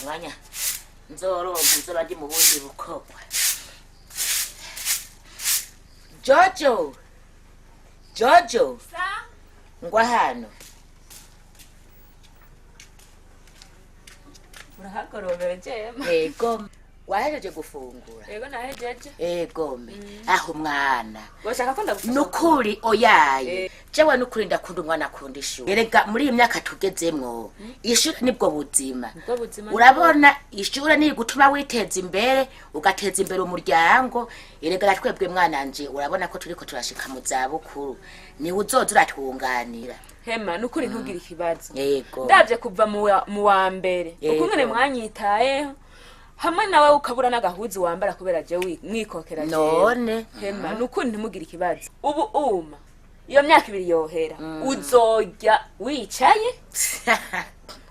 Mwanya nzoronka nzoba ndi mu bundi bukogwa. Jojo, Jojo, ngwa hano. Urahagorobera jema. Ego, wahejeje gufungura? Yego, nahejeje. Egome aho mwana. Washaka ko ndagufasha? Nukuri oyaye, jewe nukuri ndakunda umwana akunda ishuri. Erega muri iyi myaka tugezemwo, ishuri nibwo buzima. Nibwo buzima. Urabona, ishuri ni gutuma witeza imbere, ugateza imbere umuryango. Erega natwebwe mwananje, urabona ko turiko turashika mu zabukuru, niwe uzoza uratwunganira. Hema, nukuri ntugire ikibazo. Yego. Ndavye kuva mu wa mbere, ukungene mwanyitayeho hamwe nawe, ukabura n'agahuzu wambara kubera je mwikokera jewe. None. Hema, nukuri ntimugire ikibazo. Ubu uma iyo myaka 2 yohera, uzorya wicaye,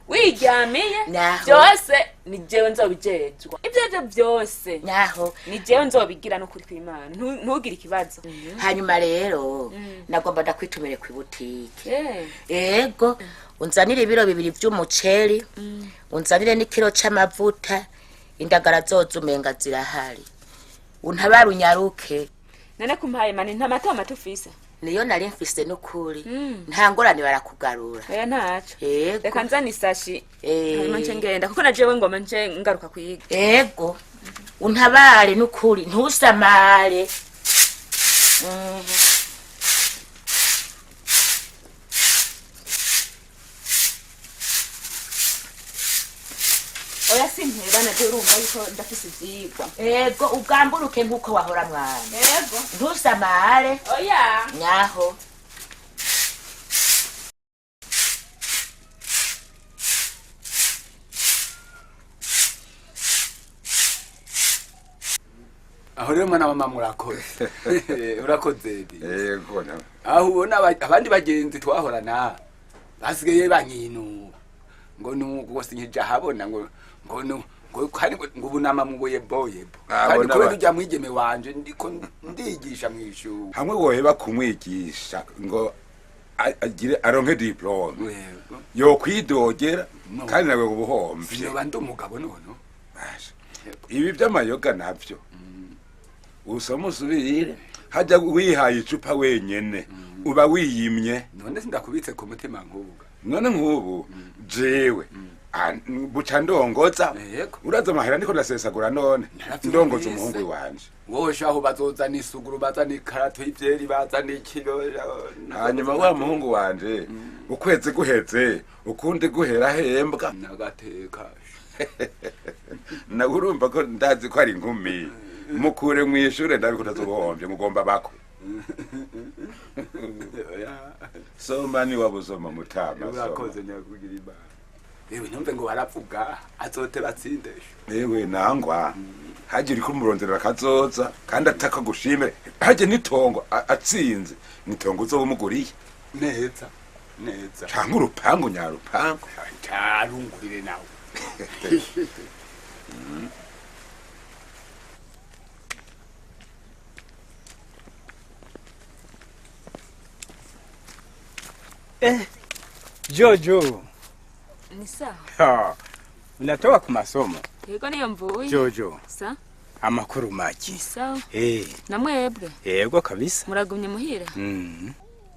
wiryamiye. Naho. Byose ni jewe nzobijejwa, ibyo arivyo byose. Naho. Ni jewe nzobigira, nukuri kw'Imana. Ntugire ikibazo. Hanyuma rero nagomba ndakwitumire kw'ibutike. Ego, unzanire ibiro 2 vy'umuceri, unzanire n'ikiro c'amavuta. Indagara zozo umenga zirahari. Untabare, unyaruke. None kumpaye mani, nta mata mata ufise? Niyo nari mfise n'ukuri, nta ngorane, barakugarura. Oya, ntaco. Ego. Reka nzane isashi. Hanyuma nce ngenda, kuko na jewe ngoma nce ngaruka kwiga. Ego, untabare n'ukuri, ntusamare. Oya, sinteba, na jewe urumva yuko ndafise ivyigwa. Ego, ugamburuke nk'uko wahora mwana. Ego. Ntusamare. Oya. Nyaho. Aho rero mwana mama, murakoze, urakoze Edi. Yego na. Aho ubona abandi bagenzi twahorana basigaye banyinuba ngo nuko sinkija habona, ngo ngo kandi ngo ubunama mu buyeboyebo. Abo kandi kubera ujya mwigeme wanje ndiko ndigisha mw'ishuri. Hamwe woheba kumwigisha ngo agire aronke diplome, yokwidogera. No. Kandi nawe ubuhomvye. Sinoba ndi umugabo nono. Basha. Ibi by'amayoga navyo usoma usubire hajya wihaye icupa wenyene, uba wiyimye. None sindakubitse ku mutima nkubuga. None nk'ubu jewe buca ndongoza. Uraza amahera ndiko ndasesagura, none Naravyumvise. ndongoza umuhungu wanje. Wosha aho bazozana isuguru, bazana ikarato y'ivyeri, bazana ikiro. Hanyuma wa muhungu wanje ukwezi guheze ukundi guhera hembwa. Nagateka. Nawe urumva ko ndazi ko ari inkumi, mukure mwishure, ndabikunda zubuhombye mugomba bako. Soma ni wabusoma mutama, soma. Urakoze nyakugira Imana. Ewe, numve ngo baravuga azote batsindesha. Ewe nangwa haje uriko umuronderera kazoza kandi atakagushimire, haje nitongo atsinze nitongo uzoba umuguriye. Neza neza. Canke urupangu nyarupangu. Carungurire nawe. Jojo. Ni sawa. Ha, unatoka ku masomo? Yego, niyo mvuye. Jojo. Sa. Amakuru make? Ni sawa. Namwebwe? Yego kabisa. Muragumye muhira?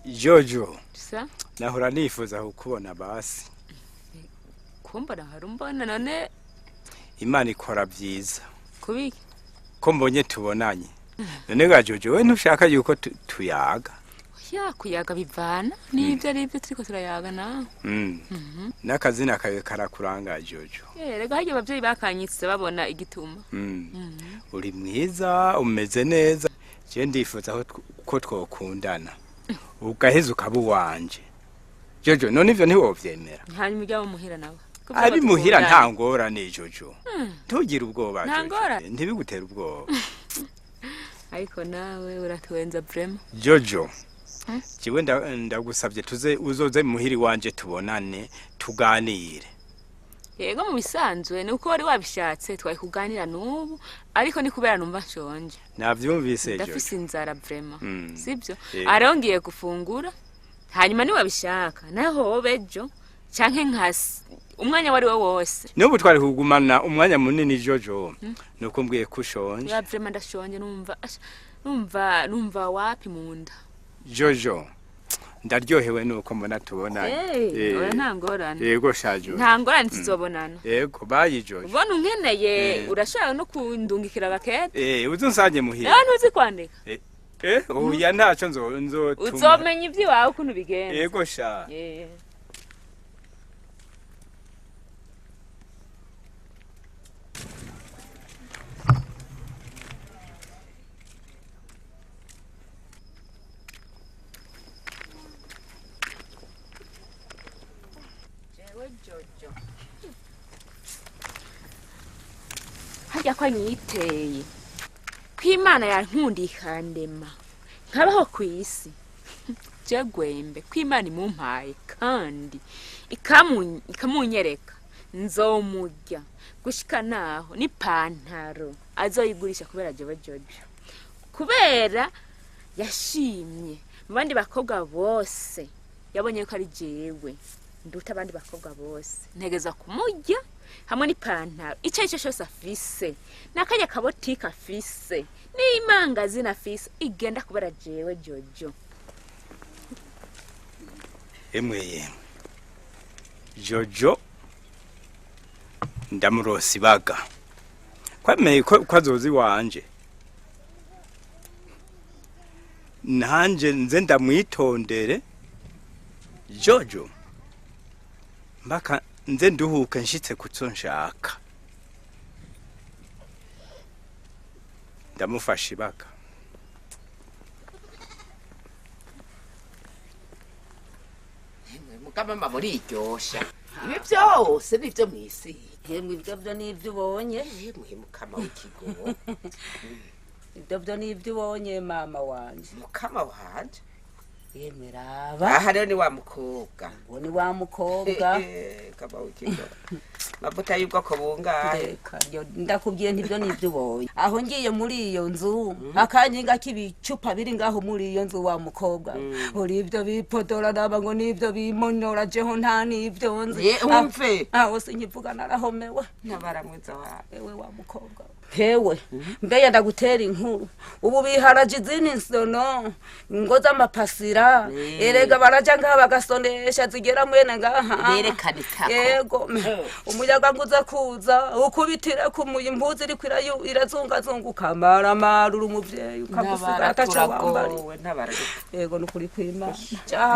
Jojo. Sa. Nahora nifuza kukubona basi. Kumbona hari umbona none? Imana ikora byiza. Kubiki? Ko mbonye tubonanye. None ga Jojo, we ntushaka yuko tuyaga? Ya, kuyaga bivana n'ibyo ari byo turiko turayaga nawe. N'akazina kawe karakuranga Jojo. Rega harya abavyeyi bakanyitse babona igituma. Uri mwiza, umeze neza. Je ndifuza ko twokundana, ugaheza ukaba uwanje Jojo. None ivyo ntiwovyemera? Hanyuma ujya muhira nawe? Ko Abi muhira dukundana. nta ngorane Jojo, ntugire ubwoba. Nta Jojo. ngorane? Ntibigutere ubwoba. Ariko nawe uratuwenza vraiment. Jojo, jewe ndagusabye tuze, uzoze muhiri wanje tubonane, tuganire. Yego, mu bisanzwe ni uko wari wabishatse twari kuganira n'ubu, ariko ni kubera numva nshonje. Navyumvise Jojo. Ndafise inzara vraiment. Sibyo? Yego. Arongeye gufungura, hanyuma niwabishaka naho hobe ejo. Canke nka umwanya wari wo wose. N'ubu twari kugumana umwanya munini Jojo. Nuko mbwiye ko ushonje. Ya vraiment ndashonje, numva asha, numva wapi munda. Jojo, ndaryohewe nuko mbona tubonanye. Eh, oya nta ngorane. Yego sha Jojo. Nta ngorane, tuzobonana. Yego, bayi Jojo. Ubona unkeneye urashobora no kundungikira bakete. Eh, uzunsange muhira. Nawe ntuzi kwandika. Eh, oya ntaco nzotuma. Uzomenya ivy'iwawe ukuntu bigenza. Yego sha. Eh. Harya ko anyiteye ko Imana yankundiye ikandema nkabaho ku isi, je Gwembe, ko Imana imumpaye kandi ikamunyereka, nzomurya gushika naho n'ipantaro azoyigurisha kubera jewe Jojo, kubera yashimye mu bandi bakobwa bose, yabonye ko ari jewe nduta abandi bakobwa bose, ntegeza kumurya hamwe n'ipantaro, icyo ari cyo cyose afise, n'akanya kabotike afise, n'imangazini afise, igenda kubera jewe Jojo. Emwe yemwe, Jojo ndamurosa ibaga kwemeye ko azoza iwanje, nanje nze ndamwitondere Jojo mpaka nze nduhuke nshitse kuco nshaka. Ndamufasha ibaga. Mugabo muriryosha, ibi byose nivyo mw'isi. Hemwe, ibyo byo ni ibyo ubonye. Yemwe, mukama w'ikigo. Ibyo byo ni ibyo ubonye, mama wanje. Mukama wanje. Yemwe, raba. Aha rero ni wa mukobwa. Uwo ni wa mukobwa. Mukama w'ikigo, mavuta y'ubwoko bungahe? Reka, ndakubwiye ntibyo ni ibyo ubonye. Aho ngiye muri iyo nzu, akanyinga k'ibicupa biri ngaho muri iyo nzu, wa mukobwa, uri ibyo bipodora, raba ngo nibyo bimonora, jeho nta n'ibyo nzi. Ye, umve. Aho sinkivuga, narahomewe. Ntabara mwiza wawe. Ewe wa mukobwa, hewe mbeya, ndagutera inkuru. Ubu biharaje izindi nsono ngo z'amapasira. Erega baraja ngaha bagasonesha zigera mwene ngaha. Berekana itako. Yego, umuyaga ngo uza kuza ukubitire ku impuzu iriko irazungazunguka, maramara, uri umuvyeyi ukagusiga Ntabara, ataco wambariye. turagowe, ntabara. Yego, nukuri kw'Imana.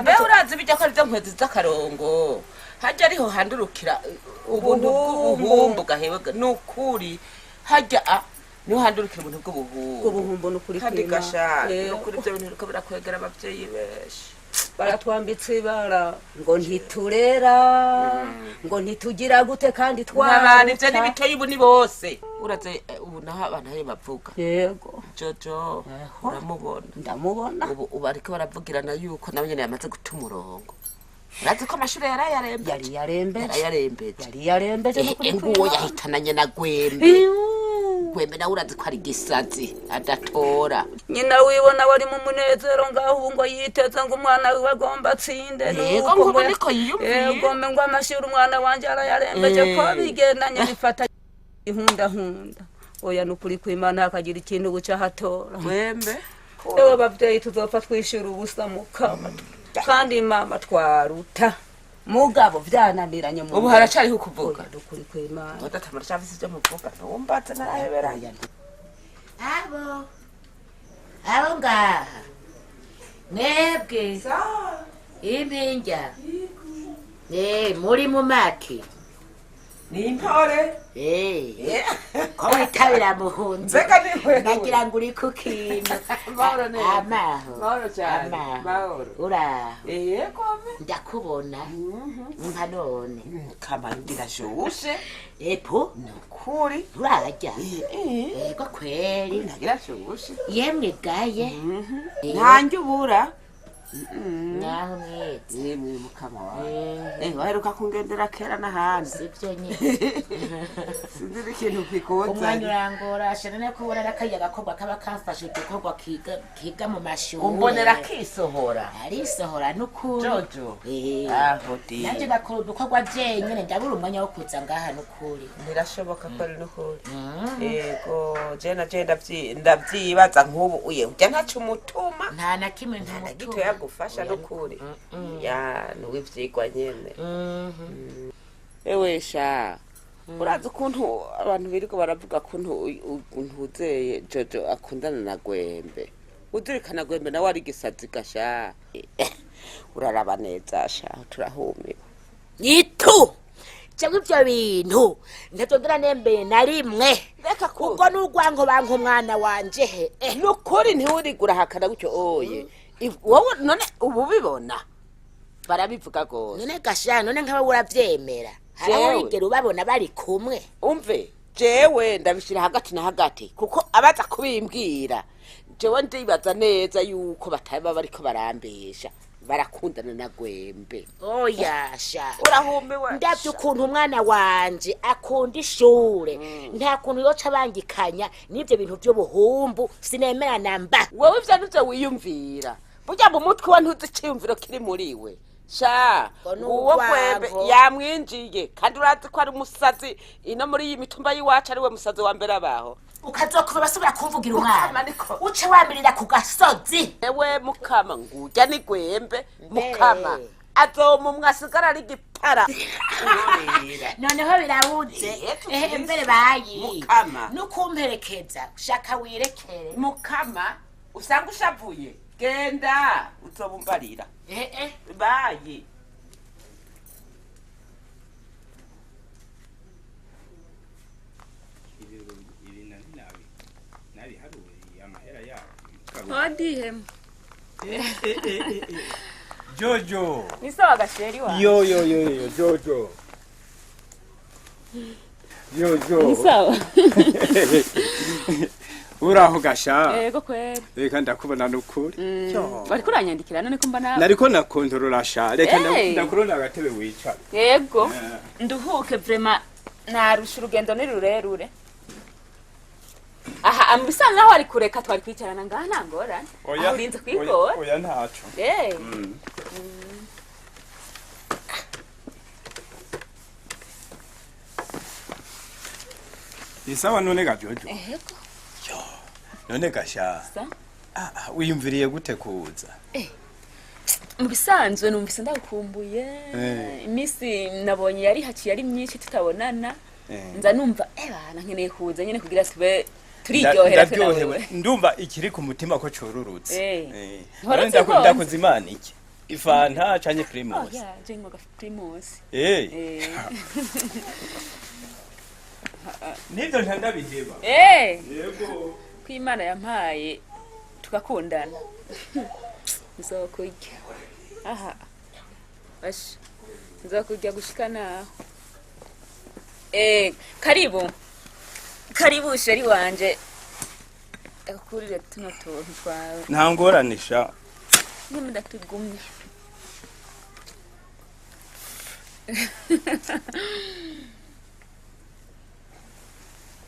Mbe urazi bijya ko arivyo nkwezi z'akarongo, hajya ariho handurukira ubuntu bw'ubuhumbu gahewe, nukuri hajya niho handurukira ubuntu bw'ubuhumbu. Ubuhumbu, nukuri Kandi kw'Imana. gasha, Yego. nukuri ibyo bintu biriko birakwegera abavyeyi benshi. Baratwambitse ibara ngo ntiturera, ngo ntitugira gute, kandi N'abantu ivyo twaruta. n'ibitoyi, ubu ni bose uraze ubu naho abantu ayo bavuga. Yego. Jojo uramubona? Ndamubona. Ubu ariko baravugirana yuko nawe nyene yamaze guta umurongo. Urazi ko amashuri yarayarembeje. Yari yarembeje. Yarayarembeje. Yari yarembeje, nukuri Nguwo kw'Imana. yahitananye na Gwembe. Iu. Gwembe nawe urazi ko ari gisazi adatora. Nyina wiwe nawe ari mu munezero ngaho ubu, ngo yiteze ngo umwana wiwe agomba atsinde. Yego, Nuko nk'ubu ngo niko yiyumviye. Yego, ngo amashuri umwana wanje arayarembeje, ko bigendanye bifata ihundahunda. Oya, nukuri kw'Imana, hakagira ikintu buca hatora. Gwembe. Ewe bavyeyi, tuzopfa twishura ubusa, mukama. Kandi mama twaruta, mugabo vyananiranye mu Ubu haracariho ukuvuga. Oya, nukuri kw'Imana. Udatamara cafise ivyo muvuga, ntumbaze, naraheberanye. Abo ngaha mwebwe impinja, muri mu maki? Ni intore. Ko witabira muhunzi? Mbega ni wewe? Nagira ngo uri ku kintu. Mahoro neza. Amahoro. Mahoro cyane. Amahoro. Mahoro. Uraho? Yego. Ndakubona nka none. Kama ndirashushe. Epo. Nukuri. Nturarya? Yego kweri. Ndirashushe. Yemwe gaye. Ntanjye ubura. Naho mwiza. Yemwe mukama wawe. Waheruka kungendera kera n'ahandi. Sivyo nyene. Sinzi n'ikintu Umwanya kikuzanye. urangora shana ko ubona n'akariya gakobwa kaba kamfashe udukorwa kiga mu mashuri. Umbonera kisohora. Arisohora n'ukuri. Jojo. Eh. Aho di. Nanje ndakora udukorwa jenyene, ndabura umwanya wo kuza ngaha n'ukuri. Birashoboka ko ari n'ukuri. Yego, je na je ndavyibaza nk'ubu uye ujya ntaco umutuma. Nta na kimwe Nta na gito ntumutuma. yagufasha n'ukuri. Ya, nuw'ivyigwa nyene. Ewe sha. Urazi ukuntu abantu birirwa baravuga kuntu untuzeye Jojo akundana na Gwembe. Uzirikana Gwembe nawe ari igisazi gasha. Uraraba neza sha, turahumiwe. Yitu! Jewe ivyo bintu ntavyongera nembeye na rimwe. Reka ku Ubwo n'urwanko banka umwana wanje he. Nukuri ntiwurigura hakana gutyo oye. Wowe none ubu ubibona? Barabivuga gose. None gasha, none nkaba uravyemera? Hari aho Jewe. wigera ubabona bari kumwe? Umve, jewe ndabishira hagati na hagati kuko abaza kubimbwira jewe ndibaza neza yuko bataba bariko barambesha, barakundana na Gwembe. Oya sha. Urahumiwe. Ndavye ukuntu umwana wanje akunda ishure, nta kuntu yoca abangikanya n'ivyo bintu vy'ubuhumbu, sinemera namba. Wewe ivyo nivyo wiyumvira, burya mu mutwe wa ntuzi iciyumviro kiri muri we sha. Ngo ni Uwo Gwembe urwango. yamwinjiye, kandi urazi ko ari umusazi ino muri iyi mitumba y'iwacu, ari we musazi wa mbere abaho. Ukazokuva basubira kumvugira Mukama umwana niko. uce wamirira ku gasozi. Ewe mukama, ngurya ni Gwembe. Mbere. Mukama azomumwa asigara ari igipara. Noneho birabuze. Yesu Ehe Kristo. mbere bayi Mukama. nukumperekeza shaka wirekere. Mukama usanga ushavuye, genda uzobumbarira. Ehe. Bayi. Ibi nari nabiharuye amahera yabo. Odi hemu. Jojo. Ni sawa gasheri wawe. Yo yo yo yo Jojo. Jojo. Ni sawa. Uraho gasha. Yego kweri. Reka ndakubona nukuri. Wariko uranyandikira none ko mba Nariko nakontorora sha. Reka Hey. ndakurona agatebe wicara. Yego. Nduhuke vraiment, narusha urugendo ni rurerure. Aha bisa naho ari kureka twari kwicarana ngaha nta ngorane. Aho urinze kwigora. Oya ntaco. Eh. Ni sawa none ga Jojo. Yego. None gasha. Sa? Ah, wiyumviriye gute kuza? Mu bisanzwe numvise ndagukumbuye. Eh. Iminsi nabonye yari haciye ari myinshi tutabonana. Eh. Nza numva bana nkeneye kuza nyene kugira tube turiryohera twe Ndaryohewe. nawewe. Ndumva ikiri ku mutima ko cururutse. Eh. Eh. Ntiwarutse None konsa? ndakuza Imana iki? Ifanta canke Primus? Oh, yeah, je ngoga Primus. Eh. Eh. Nivyo nta ndabiheba. Eh. Yego. Ko Imana yampaye tugakundana. Nzokurya. Aha. Basha. Nzokurya gushika naho. Eh, karibu. Karibu sheri wanje. Akurire tuno tuntu twawe. Nta ngorane sha. Nyuma ndatugumye.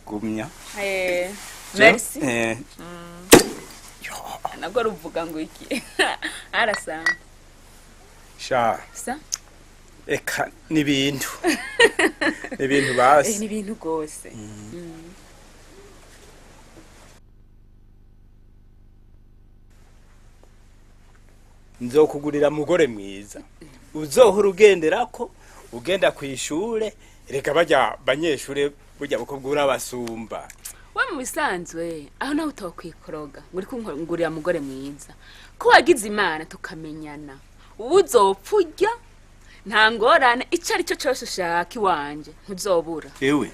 Gumya. Eh, merci. Eh. Nabwo ruvuga ngo iki? Arasanga. Sha. Sa? Eka nibintu. Nibintu Eh, basi. ni ibintu gose. Nzokugurira mugore mwiza. Uzohora ugenderako ugenda kwishure, reka barya banyeshure burya bukobwa urabasumba. We mu bisanzwe aho nawe utokwikoroga ngo uri kunkungurira mugore mwiza, ko wagize Imana tukamenyana, uzopfa urya nta ngorane, icyo ari cyo cyose ushaka iwanje ntuzobura. Ewe.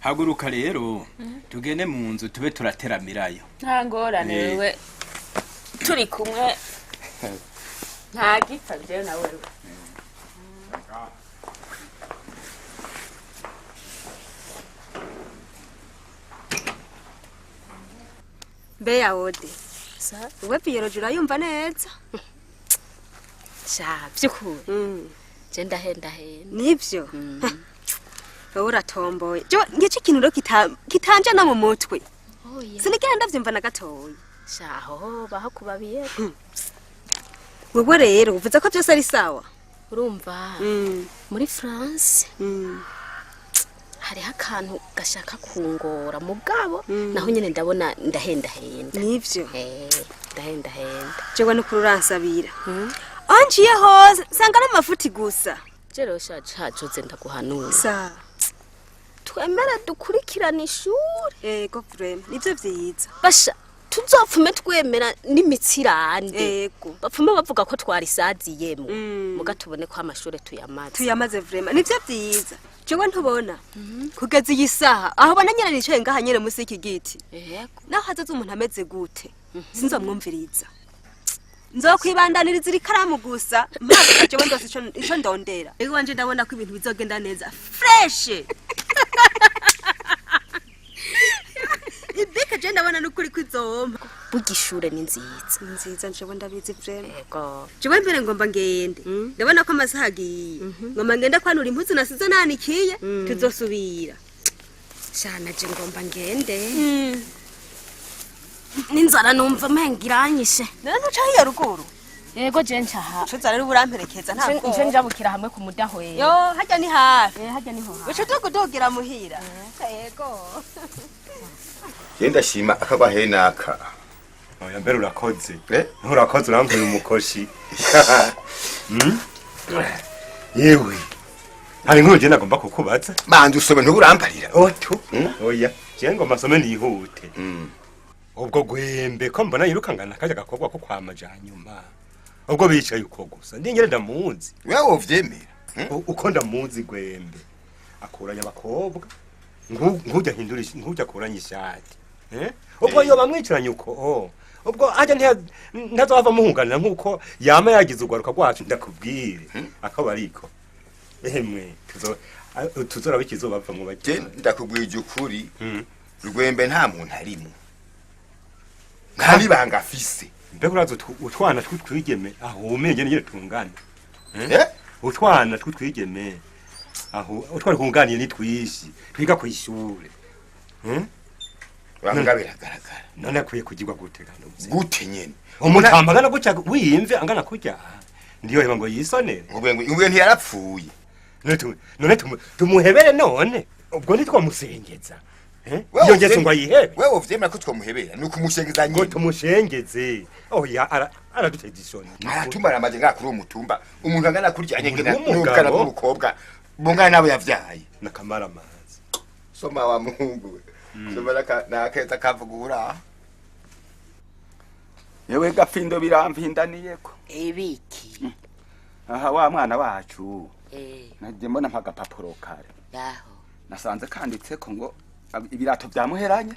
Haguruka rero tugende mu nzu tube turateramirayo. Nta ngorane. Eh. Wewe turi kumwe nta gipfa jewe na wewe. Mbe yawode, we piyoroje urayumva neza? Sha byukuri je ndahendahenda. Nivyo. Wowe uratomboye. Jo ngico ikintu rero kitanja no mu mutwe. Oya. Sinigera ndavyumva na gatoya. Sha aho baho kubabiye. Wewe rero uvuze ko byose ari sawa. Urumva muri France hariho akantu gashaka kungora mugabo naho nyene ndabona ndahendahenda. Nivyo. Ndahendahenda. Jewe nukuri uransabira. Aho nciye hose nsanga ari amafuti gusa. Je rero sha cajoze ndaguhanura. Sawa. Twemere dukurikirane ishuri. Ego vraiment nivyo vyiza. Basha tuzopfume twemera n'imitsirande. Ego. Bapfume bavuga ko twarisaziyemo. Muga tubone ko amashure tuyamaze. Tuyamaze vraiment nivyo vyiza. Jewe ntubona kugeza iyi saha aho ubona nyene nicaye ngaha nyene musi y'iki giti. Yego. Naho hazaza umuntu ameze gute sinzomwumviriza. Nzokwibandaniriza iri karamu gusa mpaka jewe ndose ico ndondera. Ego wanje ndabona ko ibintu bizogenda neza fresh. Ibika je ndabona n'ukuri kwizompa. Burya ishure ni nziza. Nziza njewe ndabizi vraiment. Yego. Jewe mbere ngomba ngende. Ndabona ko amasaha agiye. Ngomba ngende kwanura impuzu nasize nanikiye tuzosubira. Sha naje ngomba ngende. N'inzara numva umenga iranyishe. None ntuca hiyo ruguru? Yego je ncaha. Ucuza rero uburamperekeza nta Nce bwoba. njabukira hamwe ku mudahwera. Yo harya ni hafi. Harya niho hafi. Uca tukudugira muhira. Yego. Je ndashima akagwa naka. Oya mbere urakoze. Urakoze uramvuye umukoshi. Yewe. Hari inkuru je nagomba kukubaza. Banza usome ntuburambarira. Oto. Oya, je ngomba nsome nihute. Ubwo Gwembe ko mbona yirukangana kajya gakobwa ko kwa majanyuma. Ubwo bicaye uko gusa. Ndingere ndamuzi. Wewe wovyemera. Uko ndamuzi Gwembe. Akuranya abakobwa. Nkujya hindura nkujya akuranya ishati. Ubwo iyo bamwicaranye uko ubwo ajya ntazava muhunganira nkuko yama yagize urwaruka rwacu ndakubwire akaba ariko emwe tuzoraba ikizobava mu Je bajya ndakubwije ukuri. Rwembe nta muntu arimo. Nta nibanga afise. Mbega urazi utwana tw'utwigeme aho umenye nyine tungana. Utwana tw'utwigeme aho utwari kunganiye ni twishi twiga kw'ishure. Banga biragaragara. None akwiye kugirwa gute kandi Gute nyene. Umutamba angana gutya wiyimve angana kurya ndiyo heba ngo yisonere. Ubwo ntiyarapfuye. None tumuhebere none ubwo ntitwamusengeza. Iyo ngeso ngo ayihebe. Wewe uvyemera ko twamuhebera ni ukumushengeza Ngo nyine. tumushengeze. Oya araduteza isoni. Aratumara amaje ngaha kuri uwo mutumba. Umuntu angana kurya anyegena Umuntu n'ubwana w'umugabo. bw'umukobwa bungana n'abo yavyaye. Nakamara amazi. Soma wa muhungu we. Soma nakeza kavuga uraha. Yewe gafindo biramvindaniyeko. Ibiki? Aha wa mwana wacu. Nagiye mbona mpagapapuro kare. Yaho. Nasanze kanditseko ngo ibirato byamuheranye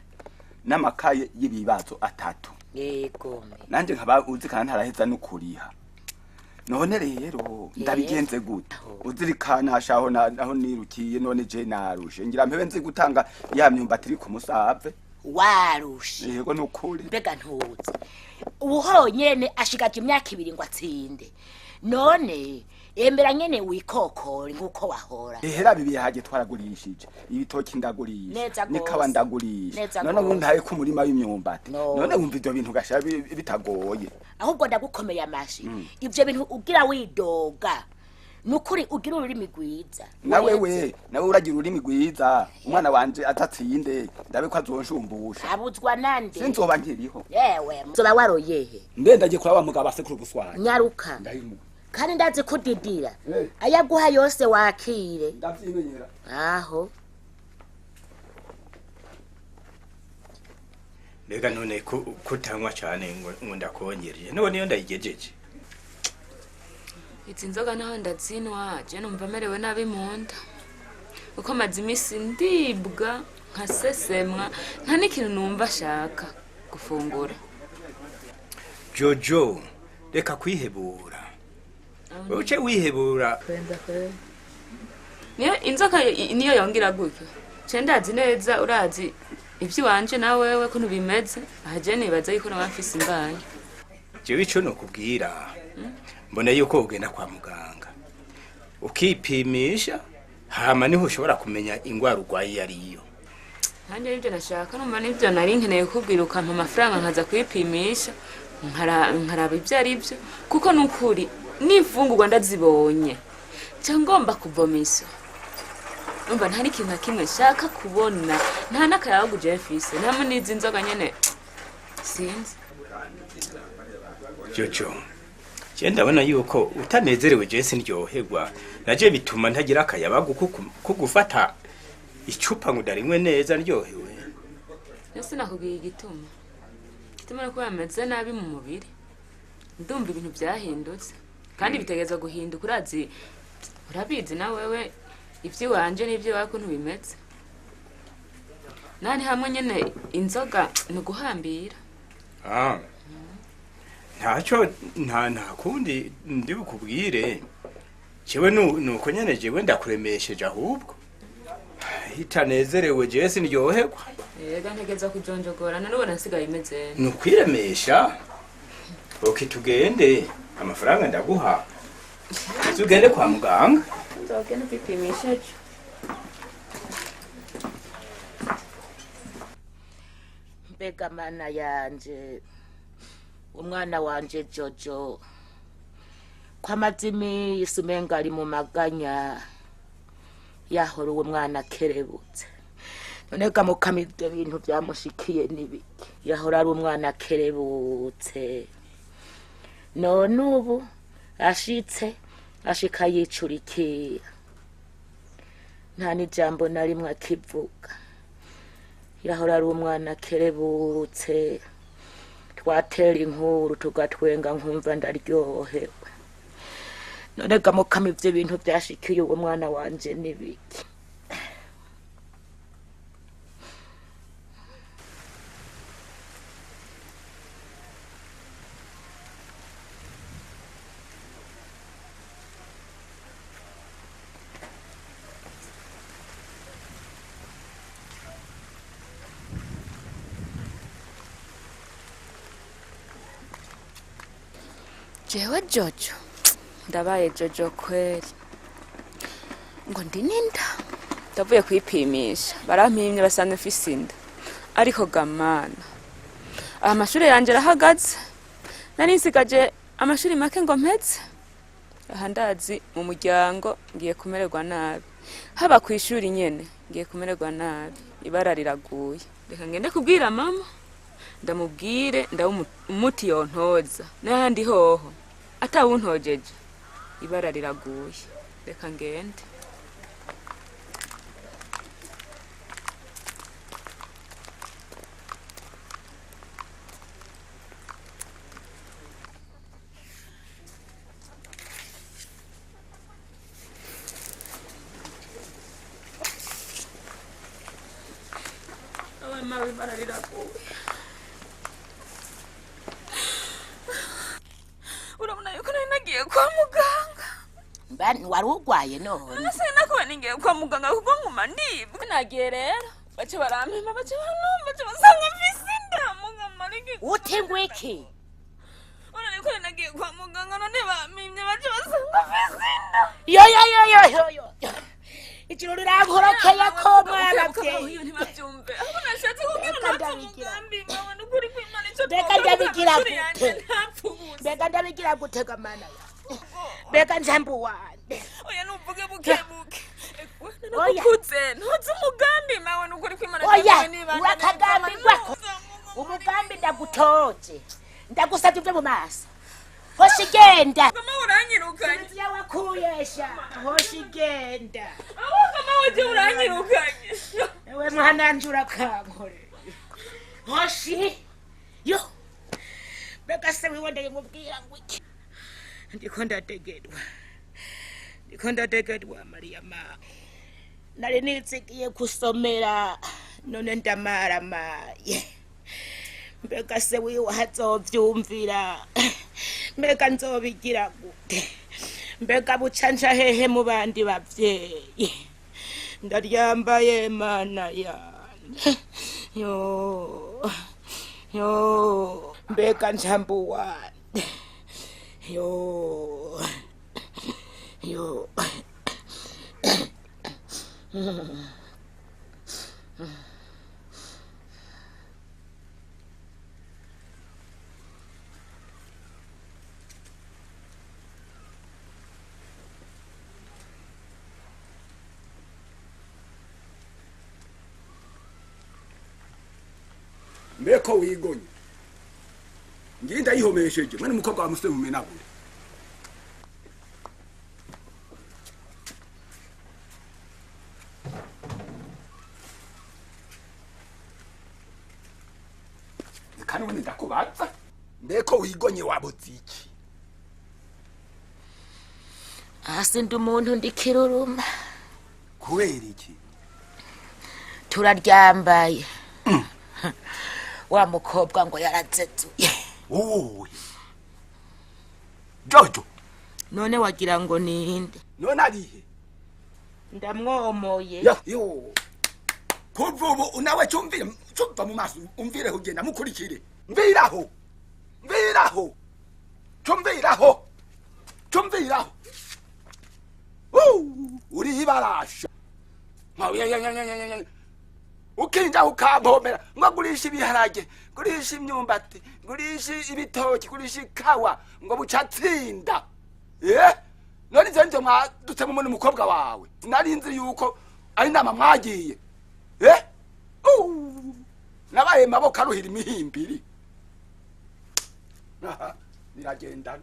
n'amakaye y'ibibazo atatu. Yego. Nanje nkaba uzi kandi ntaraheza n'ukuriha. None rero ndabigenze gute? Uzirikana shaho naho nirukiye none je narushe. Ngira mpebe nzi gutanga ya myumbati iri ku musave. Warushe. Yego nukuri. Mbega ntuzi. Ubuhoro nyene ashigaje imyaka 2 ngo atsinde. None emera nyene wikokore nkuko wahora. Ehera bibihaje twaragurishije. Ibitoki ndagurisha. Neza gose. Nikawa ndagurisha. Neza None ubu gose. ntaye ku murima w'imyumbati. No. None wumva ivyo bintu gasha bitagoye. Ahubwo ndagukomeye amashi. Ivyo bintu ugira widoga. Nukuri ugira ururimi rwiza. Nawe we, nawe uragira ururimi rwiza. Umwana wanje atatsinde, ndabe ko azonshumbusha. Abuzwa nande. Sinzoba nkiriho. Yewe, nzoba waroyehe. Mbe ndagiye kuraba mugabo asekura ubuswanya. Nyaruka. Ndahimuka. Kandi ndazi kudidira. Ayaguha yose wakire. Ndavyimenyera. Aho. Mbega none kutanywa cyane ngo ndakongereje none niyo ndayigejeje. Izi nzoga naho ndazinwa je numva merewe nabi mu nda. Uko maze iminsi ndibwa nkasesemwa nta n'ikintu numva ashaka gufungura. Jojo reka kwihebura. Uce wihebura. Niyo inzoka niyo yongera gutyo. Ce ndazi neza urazi ivy'iwanje na wewe kuntu bimeze aha je nibaza yuko nawe mfise imbanyi. Jewe ico nokubwira, mbona yuko ugenda kwa muganga ukipimisha, hama niho ushobora kumenya ingwara urwaye iyo ariyo. Nanjye nibyo nashaka, numva nibyo nari nkeneye kukubwira, ukampa amafaranga nkaza kwipimisha, nkaraba ibyo ari byo, kuko ni ukuri n'imfungurwa ndazibonye nca ngomba kuvomisa. Numva nta n'ikintu na kimwe nshaka kubona, nta n'akayabagu jewe mfise, nta n'izi nzoga nyene sinzi. Jojo, je ndabona yuko utanezerewe, je sindyoherwa, naje bituma ntagira akayabagu ko gufata icupa ngo ndarinywe neza ndyohewe. Ese nakubwiye igituma? Igituma ni uko bameze nabi mu mubiri, ndumva ibintu byahindutse kandi bitegerezwa guhinduka. Urazi, urabizi na wewe iby'iwanje n'iby'iwawe ukuntu bimeze. Nani hamwe nyene inzoga ni uguhambira. Ah. Ntacyo, nta kundi ndi bukubwire. Jewe nuko nyene, jewe ndakuremesheje, ahubwo itanezerewe jewe sindyoherwa. Yega ntegerezwa kujonjogora, none nsigaye imeze. Ni ukwiremesha. Okay, tugende, amafaranga ndaguha, tugende kwa muganga. Nzogenda kwipimisha ejo. Mbega mana yanje, umwana wanje Jojo ko amaze iminsi umenga ari mu maganya, yahora uwo mwana akerebutse, none ga mukama ibyo bintu byamushikiye n'ibiki? Yahora ari umwana akerebutse, none ubu ashitse ashika yicurikira, nta n'ijambo na rimwe akivuga. Yahora ari umwana akerebutse, twatera inkuru tugatwenga, nkumva ndaryohewe. None ga mukama ibyo bintu byashikiye uwo mwana wanje n'ibiki? Jewe Jojo ndabaye Jojo kweli, ngo ndi n'inda. Ndavuye kwipimisha barampimye, basanze mfise inda. Ariko gamana, aha amashuri yanje arahagaze, nari nsigaje amashuri make ngo mpeze. Aha ndazi mu muryango ngiye kumererwa nabi, haba ku ishuri nyene ngiye kumererwa nabi, ibara riraguye. Reka ngende kubwira mama, ndamubwire ndabe umuti yontoza, n'ahandi hoho atawuntojeje ibara riraguye. Reka ngende. Mama, ibara riraguye. Urabona yuko nari nagiye kwa muganga. Mba wari urwaye none? Nase nakuba ningiye kwa muganga kuko nguma ndibwa. Nagiye rero bace barampima, bace banumva, bace basanga mfise inda. Muganga ariko Uti ngwiki? Urabona yuko nari nagiye kwa muganga, none bampimye bace basanga mfise inda. Yo yo yo yo yo yo, ijuru rirankorokeye ko mwana vye ntibavyumve. Ahubwo nashatse kugira Mbega natwe ndabigira. umugambi mawe, nukuri kw'Imana ico Mbega twakora ndabigira amashuri yanje gute? ntapfe ubusa. Mbega ndabigira gute ga mana ya? Mbega njambu wande. Oya, nuvuge buke buke. Oya. Nakukuze ntuzi umugambi mawe, nukuri kw'Imana. Oya, urakagambirwako umugambi, ndagutoje, ndagusabye uve mu maso, hoshi genda. Mama, uranyirukanye. Inzu wakuyesha, hoshi genda. Ahubwo mama waje uranyirukanye. Ewe mwananje, urakankore, hoshi yo. Mbega se wiwe ndayimubwira ngo iki? Ndiko ndategerwa, ndiko ndategerwa. Mariya ma nari nitsigiye kusomera, none ndamaramaye. Mbega se wiwe hazovyumvira? Mbega nzobigira gute? Mbega buca nja hehe mu bandi bavyeyi? Ndaryambaye mana yanje, yo yo, mbega njambuwane. Yo yo. Mbeko wigonye ngiye ndayihomesheje mwene umukobwa wa musore mumenagure. Kandi ubundi ndakubaza, mbeko wigonye wabuze iki? Hasi ndi umuntu ndikiruruma. Kubera iki? Turaryambaye. Wa mukobwa ngo yaradzezuye. Wowe Jojo, none wagira ngo ninde? None arihe? Ndamwomoye. Yo kuva ubu nawe cumvire, cumva mu maso, umvire ugenda mukurikire. Mviraho, mviraho, cumviraho, cumviraho. Uri ibarasha ukinja ukampomera ngo gurisha ibiharage, gurisha imyumbati, gurisha ibitoki, gurisha ikawa ngo bucatsinda. None ivyo nivyo mwadutse mu mukobwa wawe. Sinari nzi yuko ari inama mwagiye. Nabaye maboko aruhira imihimbiri. Niragenda.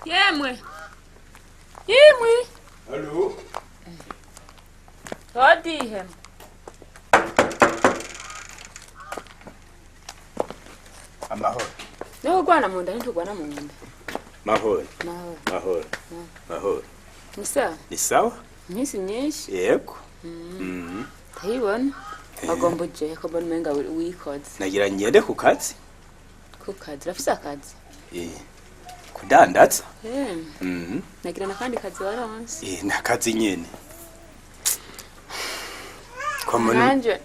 Yemwe. Yemwe. Hallo. Hodi hem. Amahoro. Naho gwana munda ntugwana munda. Mahoro. Mahoro. Mahoro. Mahoro. Ni sawa? Ni sawa? Iminsi myinshi. Yego. Ndayibona. Wagomba uje ko mbona umenga wikoze. Nagira ngende ku kazi. Ku kazi, urafise akazi? Kudandaza. Nagira nakandi kazi waronse. Nakazi nyene. Nanje.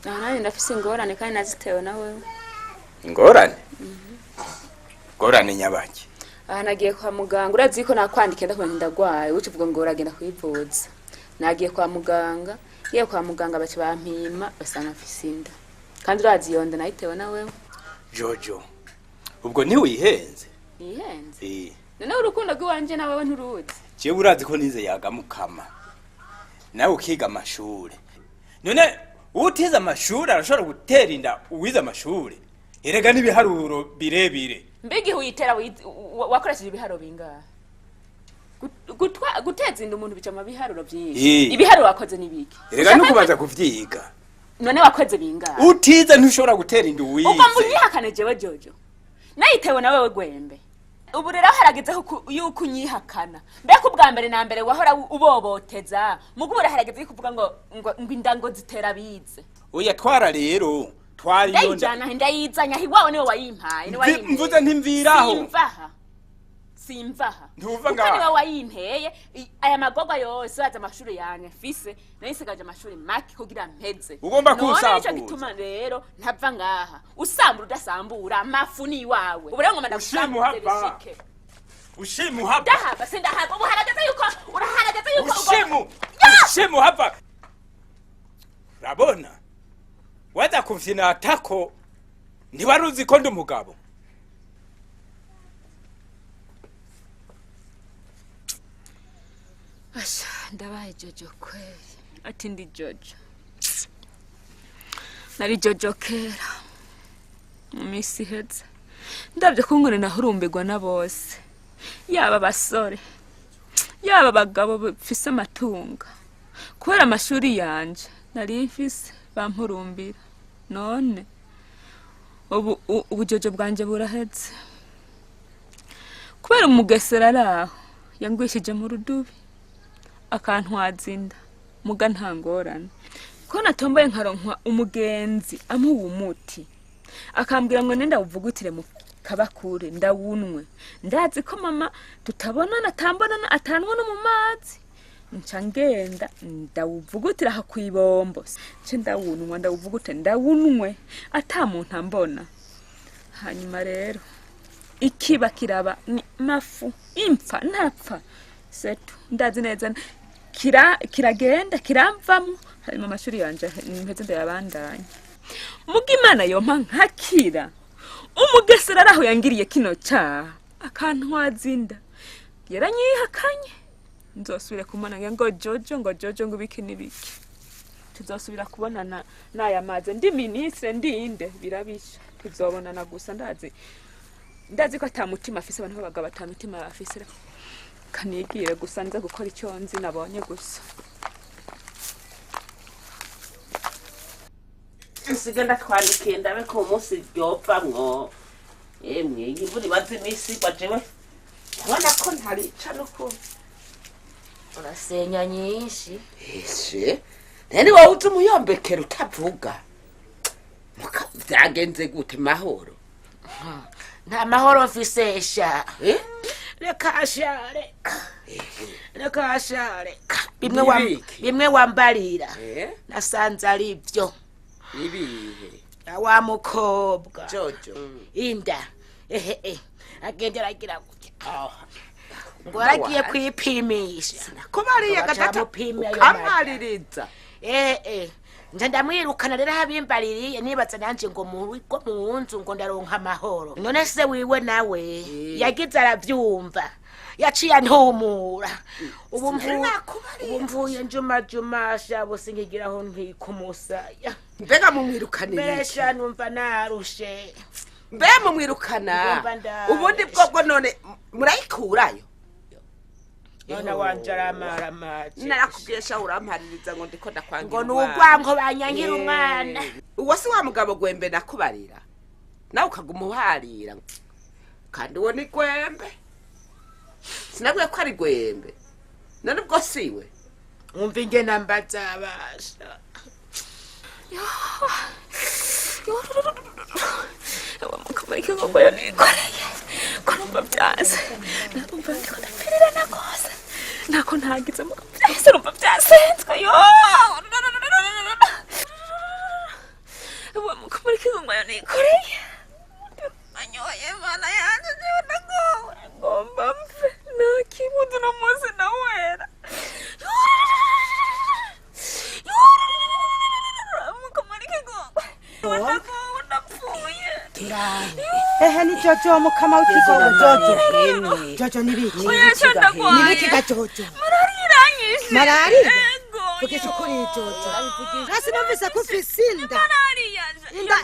Nanje ndafise ingorane kandi nazitewe na wewe. Ingorane? Ingorane nyabaki. Aha nagiye kwa muganga, urazi ko nakwandike ndakumenya ndagwaye, uca uvuga ngo uragenda kwivuza. Nagiye kwa muganga, ngiye kwa muganga baca bampima basanga mfise inda. Kandi urazi iyo nda nayitewe na wewe. Jojo, ubwo ntiwihenze? Nihenze? None urukundo rw'iwanje na wewe nturuzi? Jewe urazi ko nize yagamukama, nawe ukiga amashure. None utize amashure arashobora gutera inda uwize amashure? Erega n'ibiharuro birebire. Mbega uyitera wakoresheje ibiharuro bingahe? Guteza inda umuntu bica mu biharuro byinshi. Ibiharuro wakoze nibiki? Erega nukubanza kuvyiga. None wakoze bingahe? Utize ntushobora gutera inda uwize. Ubwo mbuyihakane jewe Jojo. Nayitewe na wewe Gwembe. Ubu rero harageze yuko unyihakana. Mbega ubwa mbere na mbere wahora uboboteza. Mugu harageze kuvuga ngo ngo inda ngo zitera bize. Oya twara rero. Twari yonda. Ndayizanya hiwawe niwe wayimpaye, niwe wayimpaye. Mvuze ntimviraho. Simvaha. Simvaha. Ntuva ngaha. Niwe wayimpeye aya magogwa yose aza amashuri yanje mfise, nayisigaje amashuri make kugira mpeze. Ugomba kunsambura. None nico gituma rero ntava ngaha. Usambura udasambura amafu ni iwawe. Ubu rero ngoma ndagusambura bishike. Ushimu hapa. Ndahava sindahava. Ubu harageze yuko uraharageze yuko ushimu. Ushimu hapa. Urabona? Waza kufyina atako ntiwaruzi ko ndi umugabo. Asha ndabaye Jojo kweli. Ati ndi Jojo. Nari Jojo kera. Mu minsi iheze ndabyo kungone nahurumbirwa na bose. Yaba abasore, yaba abagabo bafise amatunga. Kubera amashuri yanje nari mfise bampurumbira. None ubu ubujojo bwanje buraheze. Kubera umugesera araho yangwishije mu rudubi akantwaza inda muga nta ngorane. Ko natomboye nkaronkwa umugenzi amuha umuti akambwira ngo nenda uvugutire mu kabakure ndawunwe. Ndazi ko mama tutabonana atambonana atanwa no mu mazi. Nca ngenda ndawuvugutira aha kw'ibombo, nce ndawunwa, ndawuvugute ndawunwe ata muntu ambona. Hanyuma rero ikiba kiraba ni mafu, impfa ntapfa setu, ndazi neza kiragenda kiramvamo. Hanyuma amashuri yanje mpeze ndayabandanya. Muga Imana yompa nkakira, umugesera araho yangiriye kino caha akantwaza inda, yaranyihakanye. Nzosubira kumubona ngo Jojo, ngo Jojo, ngo ibiki n'ibiki. Tuzosubira kubonana n'aya mazi, ndi minisitiri ndinde birabisha, tuzobonana gusa. Ndazi ko ata mutima afise, abantu b'abagabo ata mutima bafise. Kanigire gusa nza gukora icyo nzi nabonye gusa. Nsiga ndatwandikiye ndabe ko umunsi ryopfamwo. Emwe, iyi mvura imaze iminsi igwa, jewe ndabona ko ntarica n'ukuri. Urasenya nyinshi. Eshe nani wowe uzi umuyombekera utavuga? Muka vyagenze gute, Mahoro? Nta mahoro mfise sha. Reka sha, reka reka sha, reka bimwe wa Nibiki? Bimwe wambarira nasanze ari byo. Ibihe? Wa mukobwa Jojo. Inda ehe, agenda aragira gutya ngo aragiye kwipimisha. Ko bariya gatata Bacamupimye ayo mata. ukamaririza. Nje ndamwirukana rero abimbaririye, nibaza nanje ngo mu rugo mu nzu ngo ndaronka amahoro. None se wiwe nawe yagize aravyumva, yaciye antumura. Ubu ubu mvuye njumajuma sha, bose nkigiraho ntikumusaya. Mbega mumwirukanira iki? Mbesha numva narushe. Mbe mumwirukana Ndumva ndaje. ubundi bwobwo none murayikurayo? None wanje aramaramaje. Narakubwiye sha, urampaririza ngo ndiko ndakwangira Ngo ni umwana. urwango banyangira umwana. Uwo si wa mugabo Gwembe nakubarira, nawe ukaguma uharira, kandi uwo ni Gwembe. Sinabwiye ko ari Gwembe? None ubwo siwe? Umva ingena mbazabasha. Mukamarike ngo yanikoreye ko numva byanze, numva ndiko ndapirirana rwose, ntako ntagize muga byahise, numva byasenzwe. Yo, mukamarike ngo yanikoreye anyoye, Mana yanjye, jewe ndagowe, ngomba mfe, nta kibuze uno munsi nawera. Mukamarike ngo ndagowe, ndapfuye. Ehe, ni Jojo, mukama w'ikigogo. Jojo, Jojo, nibiki? Oya, sha ndagwaye. Nibiki ga Jojo? Malariya iranyishe. Malariya? Ego. Vugisha ukuri, Jojo. Hasi numvise ko ufise inda. Malariya. Inda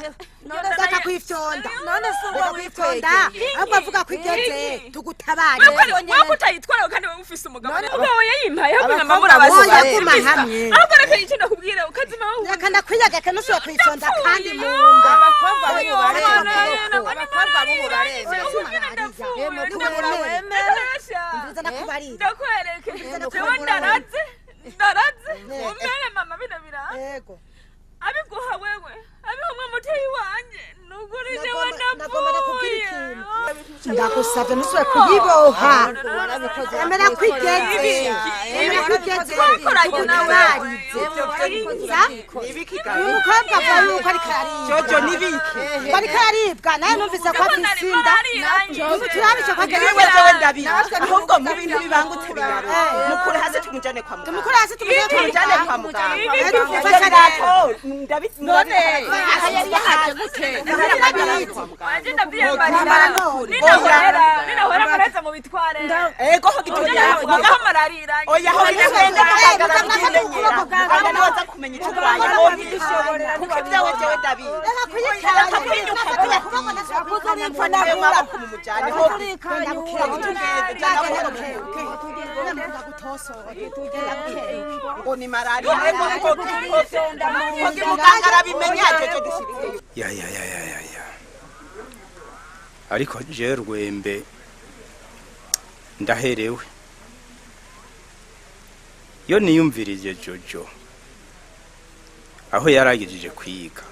ndaka kwifyonda. None se ubwo Reka kwifyonda, ahubwo avuga ko igeze tugutabare. Wewe kutayitwara kandi wewe ufise umugabo. Umugabo yayimpaye ahubwo Abakobwa nkama murabaza. boya guma hamwe. Ahubwo reka icyo ndakubwira ukazima wowe. Reka ndakwiyagaka, ntushobora kwifyonda kandi mu nda. Abakobwa b'ubu baremeye, abakobwa b'ubu baremeye. Umviriza ndakubarira. Ndakwereke. Umviriza Jewe ndakubarira. ndaraze. Ndaraze. Umbere mama bino bira. Yego. Abiguha wewe. Abiha umwe muteyi wanje. Nuguri jewe Nagomba nakubwira ndapfuye. ikintu. Ndagusavye ntusubire kuyiboha. Emera ko igeze. Emera ko igeze. Tugutabarize. Uyu mukobwa avuga yuko ariko araribwa. Jojo, nibiki? Ngo ariko araribwa, nawe numvise ko afise inda. Ubu turabishe ko ageze. Jewe jewe ndabizi, ahubwo mu bintu bibangutse binyaruka, mukure hasi tumujane kwa muganga. Tumukure hasi tumujane kwa kwa muganga. muganga. Tumujane kwa Tumufashe muganga. rero. Ndabizi. None aha yari yahaje gute? Wanje ndavyiyambarira. Ninahorera, ninahorera mureze mu bitware. Ego ho gitoya. Muga malariya iranyishe. Oya, ho gitwenda muganga arabyimenyera, muganga niwe aza kumenya icyo urwaye, ho kuko ibyawe jewe ndabizi. Reka kwinyuka. Maboko mumujane ho ngo ni malariya. Ego ngo muganga arabimenya, jojo dushitseyo. Ya ya ya ya ya ya, ariko je Rwembe ndaherewe iyo niyumvirije Jojo aho yaragejeje kwiga,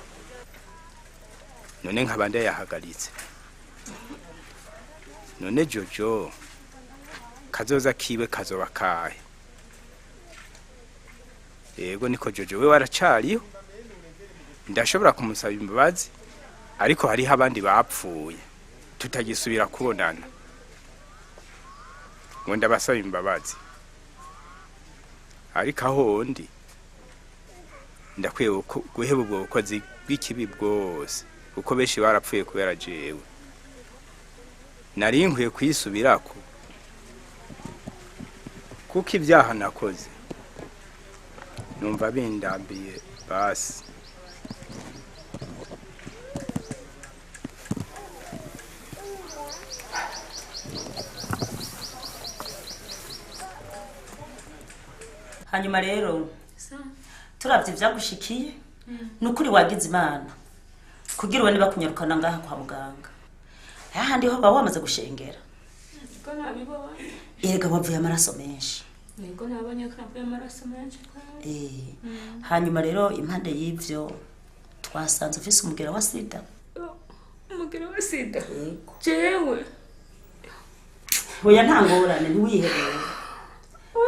none nkaba ndayahagaritse. None Jojo kazoza kiwe kazoba kahe? Yego niko Jojo we waracariho, ndashobora kumusaba imbabazi, ariko hariho abandi bapfuye tutagisubira kubonana ngo ndabasaba imbabazi. Ariko aho ndi ndakwiye guheba ubwo bukozi bw'ikibi bwose, kuko benshi barapfuye kubera jewe. Nari nkwiye kwisubirako kuko ibyaha nakoze numva bindambiye. Basi Hanyuma rero turavye ivyagushikiye, ni ukuri wagize Imana kugira ubone bakunyarukana ngaha kwa muganga. Hahandi ho baba wamaze gushengera. Niko nabibonye. Erega wavuye amaraso menshi. Niko nabonye ko navuye amaraso menshi. Hanyuma rero impande y'ivyo twasanze ufise umugera wa sida. Umugera wa sida? Jewe? Oya, nta ngorane, ntiwihebure,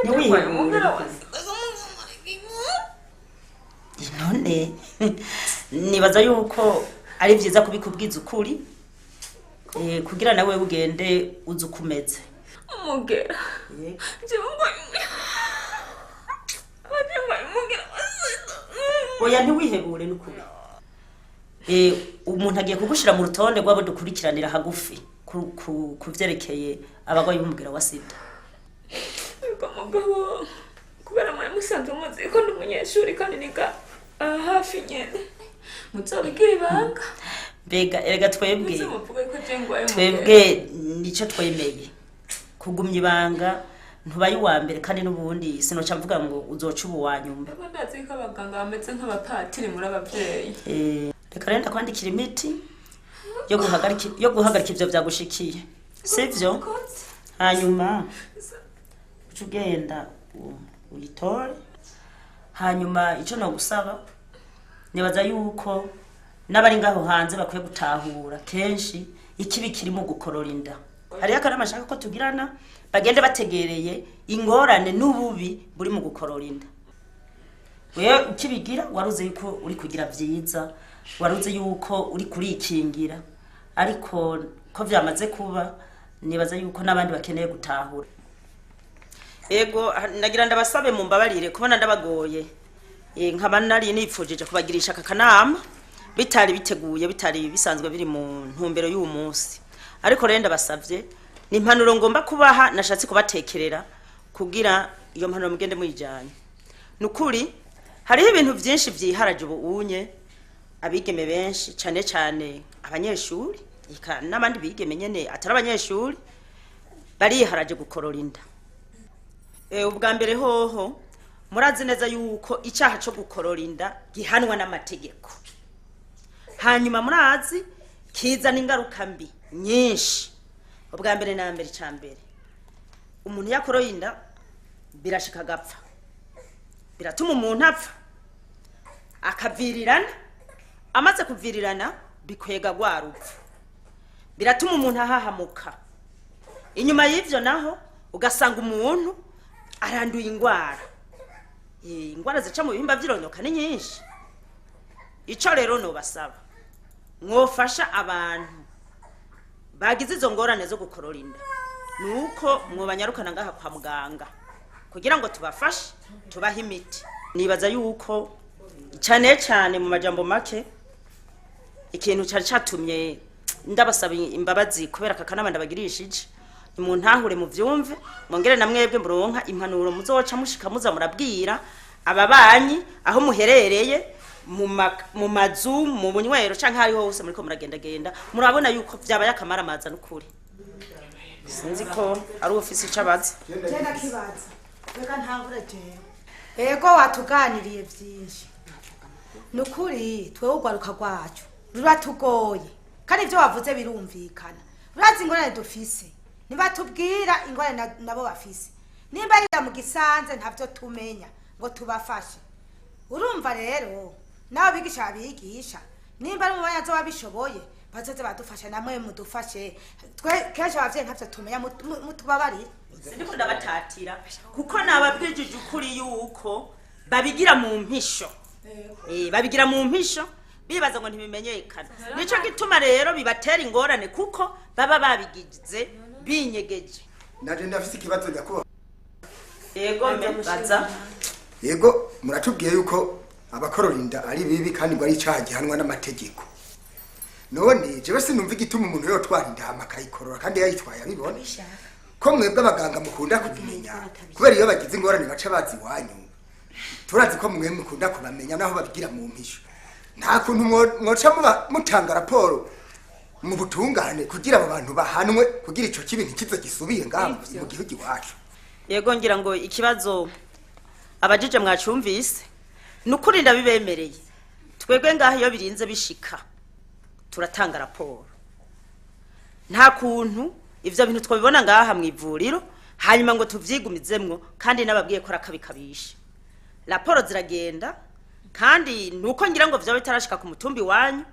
ntiwihebure. Umugera wa sida. None nibaza yuko ari vyiza kubikubwiza ukuri, kugira nawe ugende uzi uko umeze. Umugera. Jewe ngo umugera wa sida. Oya, ntiwihebure n'ukuri. Umuntu agiye kugushira mu rutonde rw'abo dukurikiranira hagufi ku vyerekeye abarwayi b'umugera wa sida. Ariko mugabo, kubera mwari musanzwe muzi ko ndi umunyeshuri kandi niga aha hafi nyene, muzobigira ibanga. Mbega erega twebwe Muze muvuge ko je ngwaye umugera. Twebwe nico twemeye kugumya ibanga. Ntubaye uwa mbere, kandi n'ubundi sinoca mvuga ngo uzoca uba uwa nyuma. Ego, ndazi ko abaganga bameze nk'abapatiri muri abavyeyi. Reka rero ndakwandikira imiti yo guhagarika ivyo vyagushikiye, sivyo? Hanyuma uca ugenda uyitore. Hanyuma ico nogusaba, nibaza yuko n'abari ngaho hanze bakwiye gutahura kenshi ikibi kiri mu gukorora inda. Hariho akanama ashaka ko tugirana, bagende bategereye ingorane n'ububi buri mu gukorora inda. Wewe ukibigira waruzi yuko uri kugira vyiza, waruzi yuko uri kurikingira, ariko ko vyamaze kuba, nibaza yuko n'abandi bakeneye gutahura. Ego, nagira ndabasabe mumbabarire kubona ndabagoye. Nkaba nari nipfujije kubagirisha aka kanama bitari biteguye, bitari bisanzwe biri mu ntumbero y'uwo munsi, ariko rero ndabasavye, ni impanuro ngomba kubaha, nashatse kubatekerera kugira iyo mpanuro mugende muyijanye. Ni ukuri hariho ibintu vyinshi vyiharaje ubu unye abigeme benshi, cane cane abanyeshuri, eka n'abandi bigeme nyene atari abanyeshuri, bariharaje gukorora inda. Ubwa mbere hoho murazi neza yuko icyaha cyo gukorora inda gihanwa n'amategeko. Hanyuma murazi kizana ingaruka mbi nyinshi. Ubwa mbere na mbere, icya mbere, umuntu yakoroye inda birashika agapfa, biratuma umuntu apfa akavirirana. Amaze kuvirirana bikwega rwa rupfu, biratuma umuntu ahahamuka. Inyuma y'ivyo naho ugasanga umuntu aranduye ingwara. Ingwara zica mu bihimba vy'irondoka ni nyinshi. Ico rero nobasaba, mwofasha abantu bagize izo ngorane zo gukorora inda, nuko mwobanyarukana ngaha kwa muganga kugira ngo tubafashe, tubahe imiti. Nibaza yuko cyane cyane, mu majambo make, ikintu cyari catumye ndabasaba imbabazi kubera aka kanama ndabagirishije, nimuntahure muvyumve, mwongere na mwebwe muronka impanuro muzoca mushika muza murabwira ababanyi aho muherereye, mu mazu, mu bunywero canke ahariho hose muriko muragendagenda. Murabona yuko vyabaye akamaramaza n'ukuri. Sinzi ko ari ufise ico abaza. Jena kibaza, reka ntangure jewe. Ego, watuganiriye vyinshi, ni ukuri twewe urwaruka rwacu ruratugoye, kandi ivyo wavuze birumvikana. Urazi ingorane dufise, nibatubwira ingorane nabo bafise, nimba ari mu gisanze ntavyo tumenya ngo tubafashe. Urumva rero nabo bigisha babigisha, nimba ari mu banyazo babishoboye bazoze badufasha, namwe mudufashe. Twe kenshi abavyeyi ntavyo tumenya, mutubabarire. Sindiko ndabatatira kuko nababwijije ukuri yuko Babigira mu mpisho. Babigira mu mpisho bibaza ngo ntibimenyekana. Nico gituma rero bibatera ingorane kuko baba babigize binyegeje. Naje ndafise ikibazo nyakubahwa. Yego baza. Yego muratubwiye yuko abakorora inda ari bibi kandi ngo ari icaha gihanwa n'amategeko. None jewe sinumva igituma umuntu yotwara inda hama akayikorora kandi yayitwaye abibona. Ko mwebwe abaganga mukunda kubimenya kubera iyo bagize ingorane baca bazi iwanyu. Turazi ko mwe mukunda kubamenya naho babigira mu mpisho. Nta kuntu mwoca mutanga raporo mu butungane kugira abo bantu bahanwe kugira ico kibi ntikize gisubiye ngaha mu gihugu iwacu. Yego ngira ngo ikibazo abajije mwacumvise nukuri ndabibemereye. Twebwe ngaha iyo birinze bishika turatanga raporo. Nta kuntu ivyo bintu twabibona ngaha mu ivuriro hanyuma ngo tuvyigumizemwo kandi nababwiye ko rakabikabisha. Raporo ziragenda kandi nuko ngira ngo vyo bitarashika ku mutumbi wanyu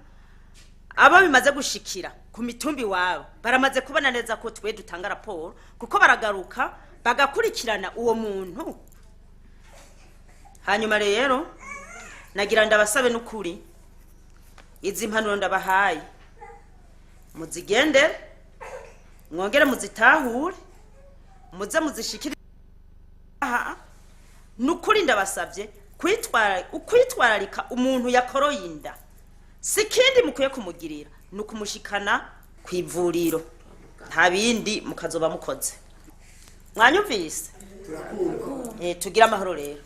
abo bimaze gushikira ku mitumbi wabo baramaze kubona neza ko twe dutanga raporo kuko baragaruka bagakurikirana uwo muntu. Hanyuma rero nagira ndabasabe nukuri izi mpanuro ndabahaye muzigende mwongere muzitahure muze muzishikire. Aha nukuri ndabasavye ukwitwararika umuntu yakoroye inda si kindi mukwiye kumugirira nukumushikana kwivuriro nta bindi mukazoba mukoze. Mwanyumvise? Tugira amahoro rero.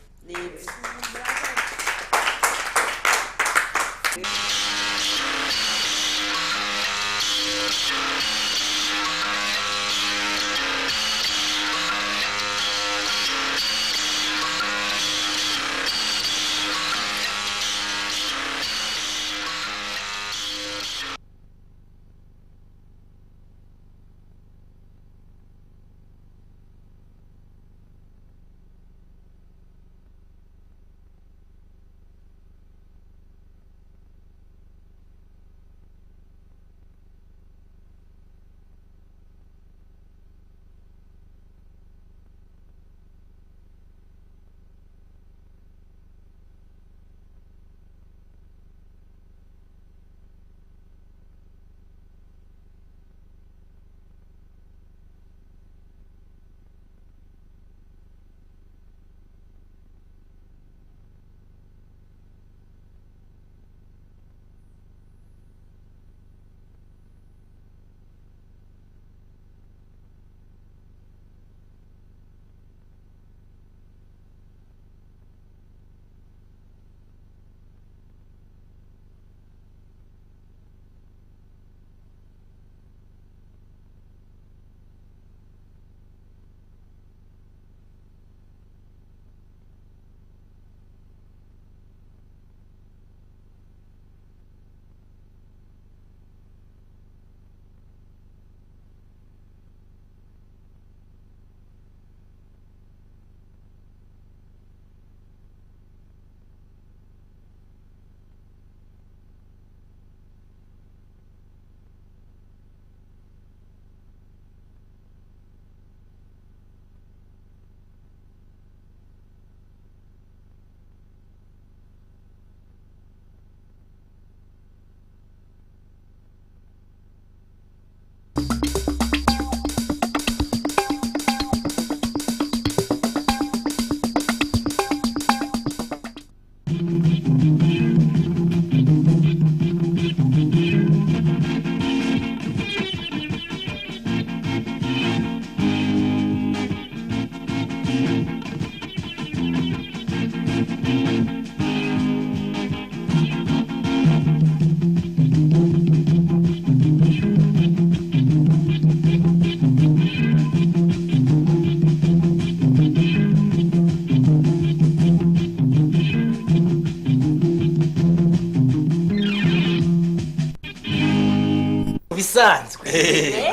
Bisanzwe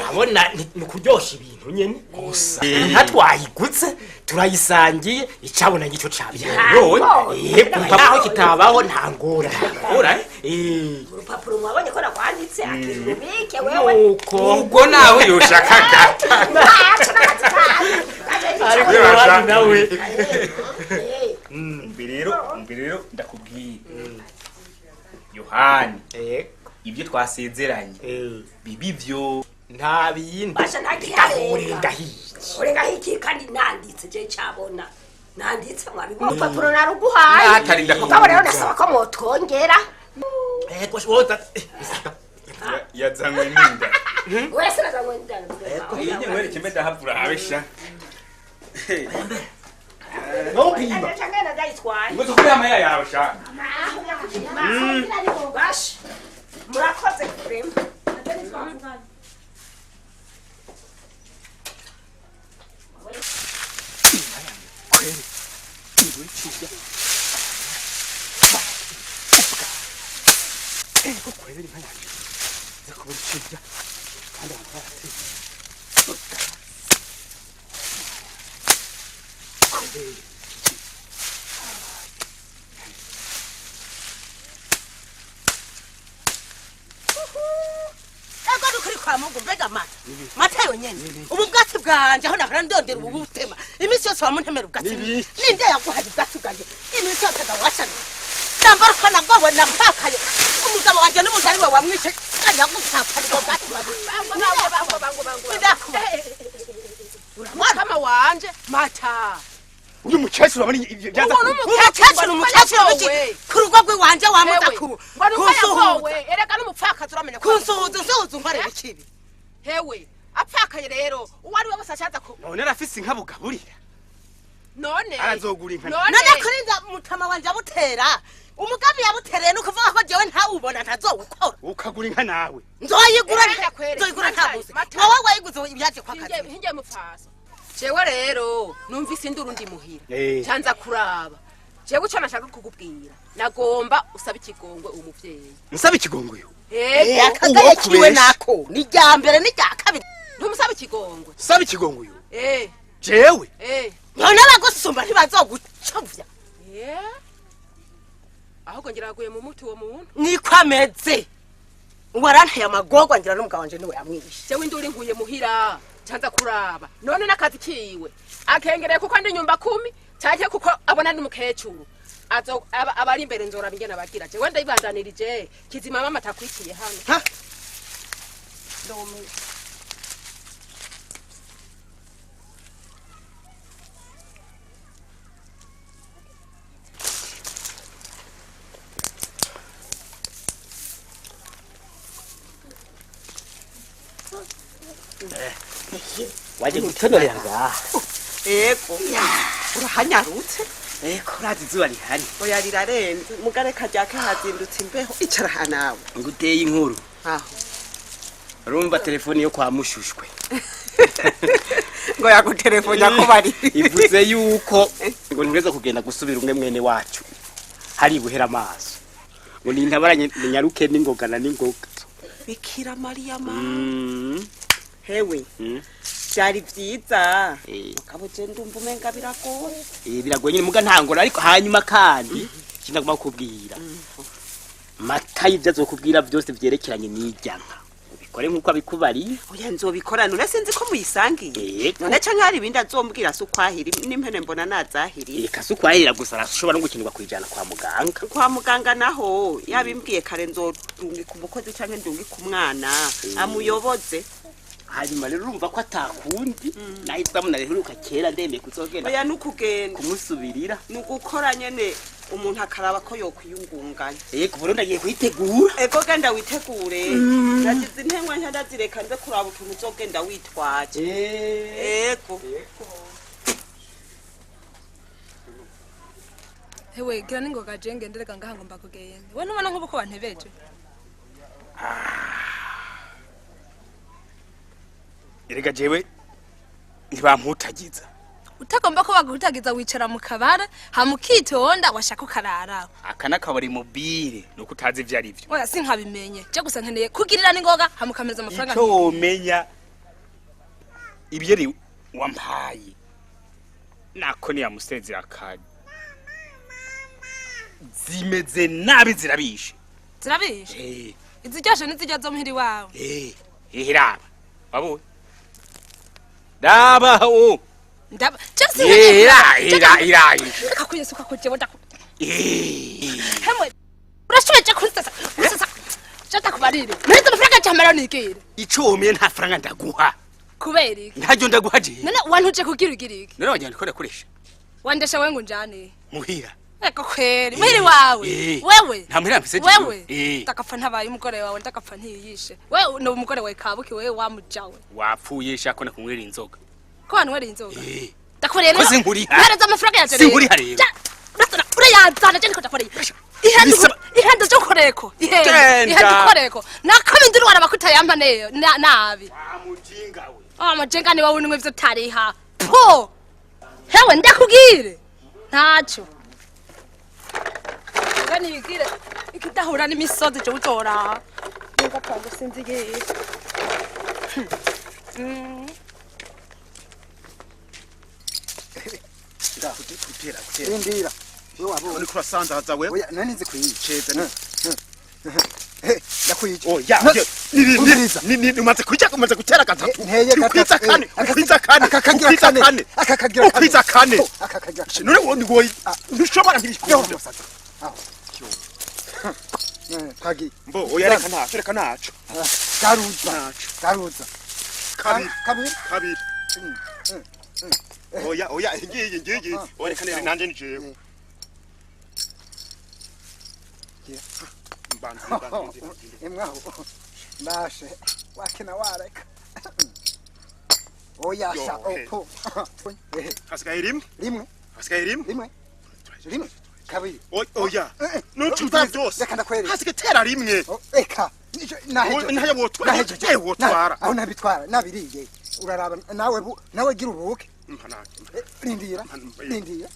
abona ni kuryosha ibintu nyene gusa ntatwayigutse turayisangiye icabona ngico cabyo naho kitabaho nta ngorane. Urupapuro mwabonye ko nakwanditse akirubike wewe ubwo nawe yoshaka gata ariko nawe Umbe rero ndakubwiye. Yohani. Ibyo twasezeranye. Bibi byo nta bindi. Basha ntagiharenga. Urenga hiki. Urenga hiki kandi nanditse je cabona. Nanditse mwabibona. Urupapuro naruguhaye. Natari ndakubwira. Mugabo rero nasaba ko mwotwongera. Ego woza. Yazanywe n'inda. Wese nazanywe n'inda. Iyi nywere kimbe ndahavura abesha. Nopima. Changana ndayitwaye. Ngo tukure amaya yawe sha. Basha. Murakoze kurema. Kweli. Iwe chiya. Ego kweli inka yanje. Zakubura ichiya. Kandi abantu barateye. Kweli. Ego nukuri kwa Mungu mbega mata. Mata yonyene. Ubu bwatsi bwanje aho nahora ndondera ubu butema. Iminsi yose wamuntemera ubwatsi. Ninde yaguhaye ubwatsi bwanje? Iminsi yose ndawashana. Ndambaruka nagowe napfakaye. Umugabo wanje n'umuntu ari we wamwishe. Kandi yagupfapfa ubwo bwatsi bwanje. Mukama wanje mata. Uyu mukecuru abona ibyo byaza. Umukecuru umukecuru wiki ku rugo rw'iwanje wamuza ku. Kunsuhuza. Erega n'umupfakazi uramenya ko. Kunsuhuza usuhuza unkorera ikibi. Hewe apfakaye rero uwo ari we wese ashatse ku. None arafise inka bugaburira. None. Arazogura inka. None kurinda mutama wanje abutera. Umugambi yabutereye nuko uvuga ko jewe ntawubona ntazowukora. Ukagura inka nawe. Nzoyigura nzoyigura ntabuze. Wowe wayiguze ibyaje kwa kazi. Hinge mupfasa. Jewe rero numvise induru ndi muhira. Canza kuraba. Jewe ico nashaka kukubwira. Nagomba usaba ikigongwe umuvyeyi. Nsaba ikigongwe yo. Yego akagaye kiwe nako. Ni rya mbere ni rya kabiri. Ntumusaba ikigongwe. Saba ikigongwe yo. Jewe. None abagusumba ntibazogucovya. Ahubwo ngira aguye mu muti uwo muntu. Niko ameze. Waranteye amagorwa ngira n'umugabo wanje niwe yamwishe. Jewe induru inkuye muhira. Canza kuraba. None nakazi kiwe. Akengereye kuko ndi nyumba 10 canke kuko abona ndi mukecuru. Azo abari imbere nzora bingena bagira. Jewe ndayibandanirije kizima mama atakwikiye hano. Ha? Ndomi. Waje gutonorera ngaha. Ego. Urahanyarutse. Ego urazi izuba rihari. Oya rirarenze. Mugare kajyake hazindutse imbeho icara hanawe. Nguteye inkuru. Aho. Urumva telefone yo kwa Mushushwe. Ngo yagutelefona ko bari. Ivuze yuko ngo ntiweza kugenda gusubira umwe mwene wacu. Hari buhera amaso. Ngo nintabaranye nyaruke n'ingogana n'ingoga. Bikira Mariya ma. Hewe. Byari byiza. Mugabo je ndumva umenga biragoye. Biragoye nyine muga ntangora ariko hanyuma kandi kinaguma kubwira. Mata y'ibyo azokubwira byose byerekeranye n'ijyanka. Ubikore nkuko abikubariye. Oya nzobikora none sinzi ko muyisangiye. None canke hari ibindi azombwira se ukwahira n'impene mbona nazahiriye. Eka se ukwahira gusa arashobora no gukinirwa kwijana kwa muganga. Kwa muganga naho yabimbwiye kare nzodungika umukozi canke ndungika umwana amuyoboze. Hanyuma rero urumva ko atakundi nahise naheruka kera ndemeye kuzogenda. Oya nukugenda kumusubirira. Nugukora nyene umuntu akaraba ko yokwiyungunganya. Yego ubu ndagiye kwitegura. Ego genda witegure. Nagize intengwa nshya ndazireka nze kuraba utuntu uzogenda witwaje. Ego. Hewe gira ningoga je ngenderega ngaha ngomba kugenda. We ntubona nk'ubu ko bantebeje. Erega jewe ntibamputagiza. Utagomba ko baguhutagiza wicara mu kabara hamukitonda washaka ukarara. Aka nakabari mobile nuko utazi ivyo ari byo. Oya sinkabimenye. Je gusa nkeneye kugirira ningoga hamukameza amafaranga. Ico womenya ibyeri wampaye nako niyamusezera kadi zimeze nabi zirabishe. Zirabishe? Iziryoshe n'izirya zo muhiri wawe. Raba wabonye daba o Ndaba just Ira ira ira. Reka kuyisuka ko jewe ndaku. Hemwe. Urashoboye kunsasa. Kunsasa. Shata kubarire. Nahita amafaranga cyamara nikire. Ico womeye nta faranga ndaguha. Kubera iki? Ntaryo ndaguha je. None wantuje kugira ugira iki? None wagira ndiko ndakoresha. Wandesha wengu njane. Muhira. Eko kweri. Muhiri wawe. Wewe. Nta muhira mfise je. Wewe. Ndakapfa ntabaye umugore wawe ndakapfa ntiyishe. Wewe no umugore wawe kabuki wewe wamujawe. Wapfuye shako nakunywera inzoga. Ko wanywera inzoga? Ndakoreye Ko sinkuriha. Mpereza amafaranga yaje rero. Sinkuriha rero. Urayazana je ndiko ndakoreye. Ihenda ihenda cyo koreko. Ihenda ihenda koreko. Nakabindi rwara bakutayampa neyo nabi. Wa mujinga we. Ah mujinga ni wowe nimwe ivyo tariha. Po. Hewe ndakubwire. Ntaco. Ngani yigire ikidahura n'imisozi cyo utora. Ngapfa sinzigiye. Indira. Wewe wabo. Uriko urasanzaza wewe. Oya nani nzi kwiye. Ceza ni. Ndakwije. Oya. Ni ni umaze kujya umaze gutera gatatu. Ukwiza kane, ukwiza kane, akakagira kane. Akakagira kane. Ukwiza kane. Akakagira kane. None wowe ngoyi ntushobora ntibikunda. Aho. Twagiye. Mbo oya reka ntaco, reka ntaco. Garuza. Garuza. Kabiri. Kabiri. Kabiri. Oya oya ngiyi ngiyi. Oya reka nere nanje ni jewe. Imwaho. Bashe. Wakina wareka. Oya sha opo. Hasigaye rimwe. Rimwe. Hasigaye rimwe. Rimwe. Rimwe. Kabiri. Oya. Nucuza byose. Reka ndakwereka. Hasigaye tera rimwe. Eka. Naheje. Naheje wotwara. Naheje wotwara. Aho nabitwara nabiriye. Uraraba nawe nawe gira uruhuke. Rindira. Rindira.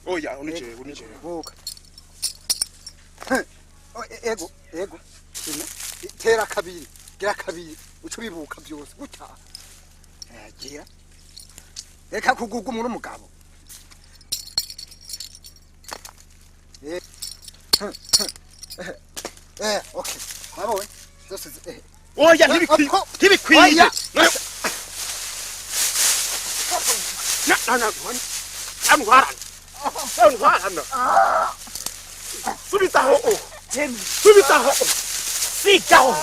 Oya unijewe unijewe. Buka. Ego ego. Tera kabiri. Gira kabiri. Uco bibuka byose guta. Gira. Reka kuguga umuntu umugabo. Okay. Wabonye? Zose Oya ntibikwiye. Ntibikwiye. Na na na. Amwarana. Amwarana. Subizaho. Subizaho. Sigaho.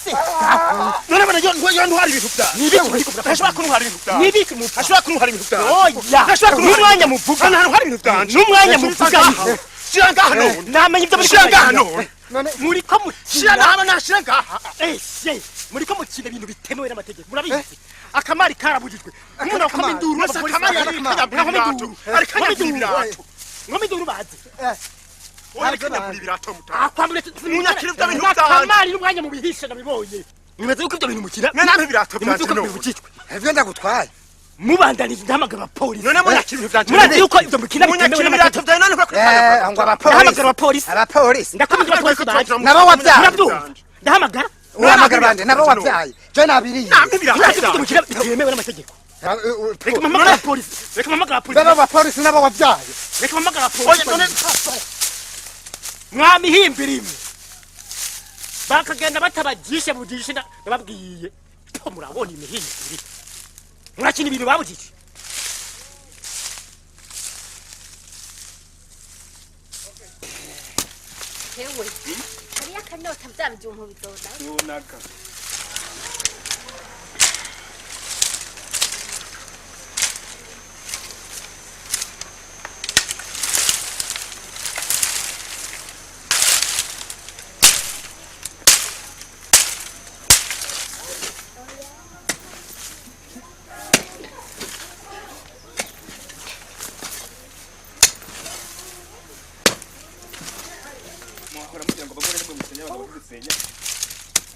Sigaho. None bana yo ntwara ibintu bya. Nibiki ntashobora kuntwara ibintu bya. Nibiki mupfa. Ntashobora kuntwara ibintu bya. Oya. Ntashobora kuntwara n'umwanya muvuga. Ntashobora ibintu byanje. N'umwanya muvuga. Shira ngaha none. Namenye ibyo muri Shira ngaha none. Muri ko mukina. Shira ngaha nashira ngaha. Ese muri ko mukina ibintu bitemewe n'amategeko. Murabizi. Akamari karabujijwe. Umuntu akoma induru abapolisi. Akamari arikanya ibirato. Ngoma induru bazi. Oya kanya ibirato mutaka. Akwambure munyakira ibyo bintu byanje. Akamari n'umwanya mubihisha nabibonye. Nibaze yuko ibyo bintu mukina. None ibirato byanje no. Bibujijwe. Ivyo ndagutwaye. Mubandanije ndahamagara abapolisi. None munyakira ibintu byanje. Murazi yuko ibyo mukina bitemewe n'amategeko. Ibirato byanje none ngo abapolisi. Ndahamagara abapolisi. Abapolisi. Ndakomeza abapolisi baje. Nabo wabyaye. Murabyumva. Ndahamagara. Uhamagara bande nabo wabyaye. Je nabiriye. Murazi ko ibyo mukina bitemewe n'amategeko. Reka mpamagara abapolisi. Reka mpamagara abapolisi. Baba abapolisi nabo wabyaye. Reka mpamagara abapolisi. Mwamihimbira imwe. Bakagenda batabajishe bujishe ndababwiye. Po murabona imihimbiri. Murakina ibintu babujije. Hewe. Hariya akanyota bya byumpu bidoda. Yonaga.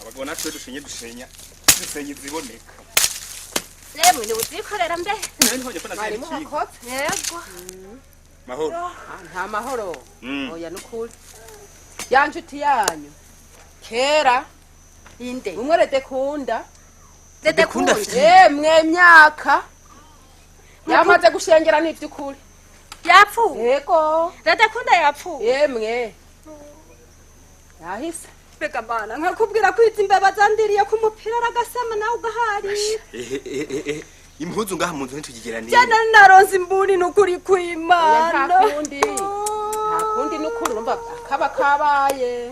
Abagabo natwe dushenye dushenya dusenya iziboneka. Lemwe ni uzikorera mbe. Mwarimu hakotse. Yego. Mahoro. Nta mahoro. Oya nukuri. Ya nshuti yanyu. Kera inde. Umwe Redekunda. Redekunda. Yemwe myaka. Yamaze gushengera n'ivyukuri. Yapfuye. Yego. Redekunda yapfuye. Yemwe. Yahise. Mbega bana nkakubwira ko izi mbeba zandiriye ku mupira aragasema nawe ugahari. Impuzu ngaha mu nzu ntitukigira nini. Jana naronse imbuni nukuri kw'Imana. Nta kundi. Nta kundi nukuri urumva kaba kabaye.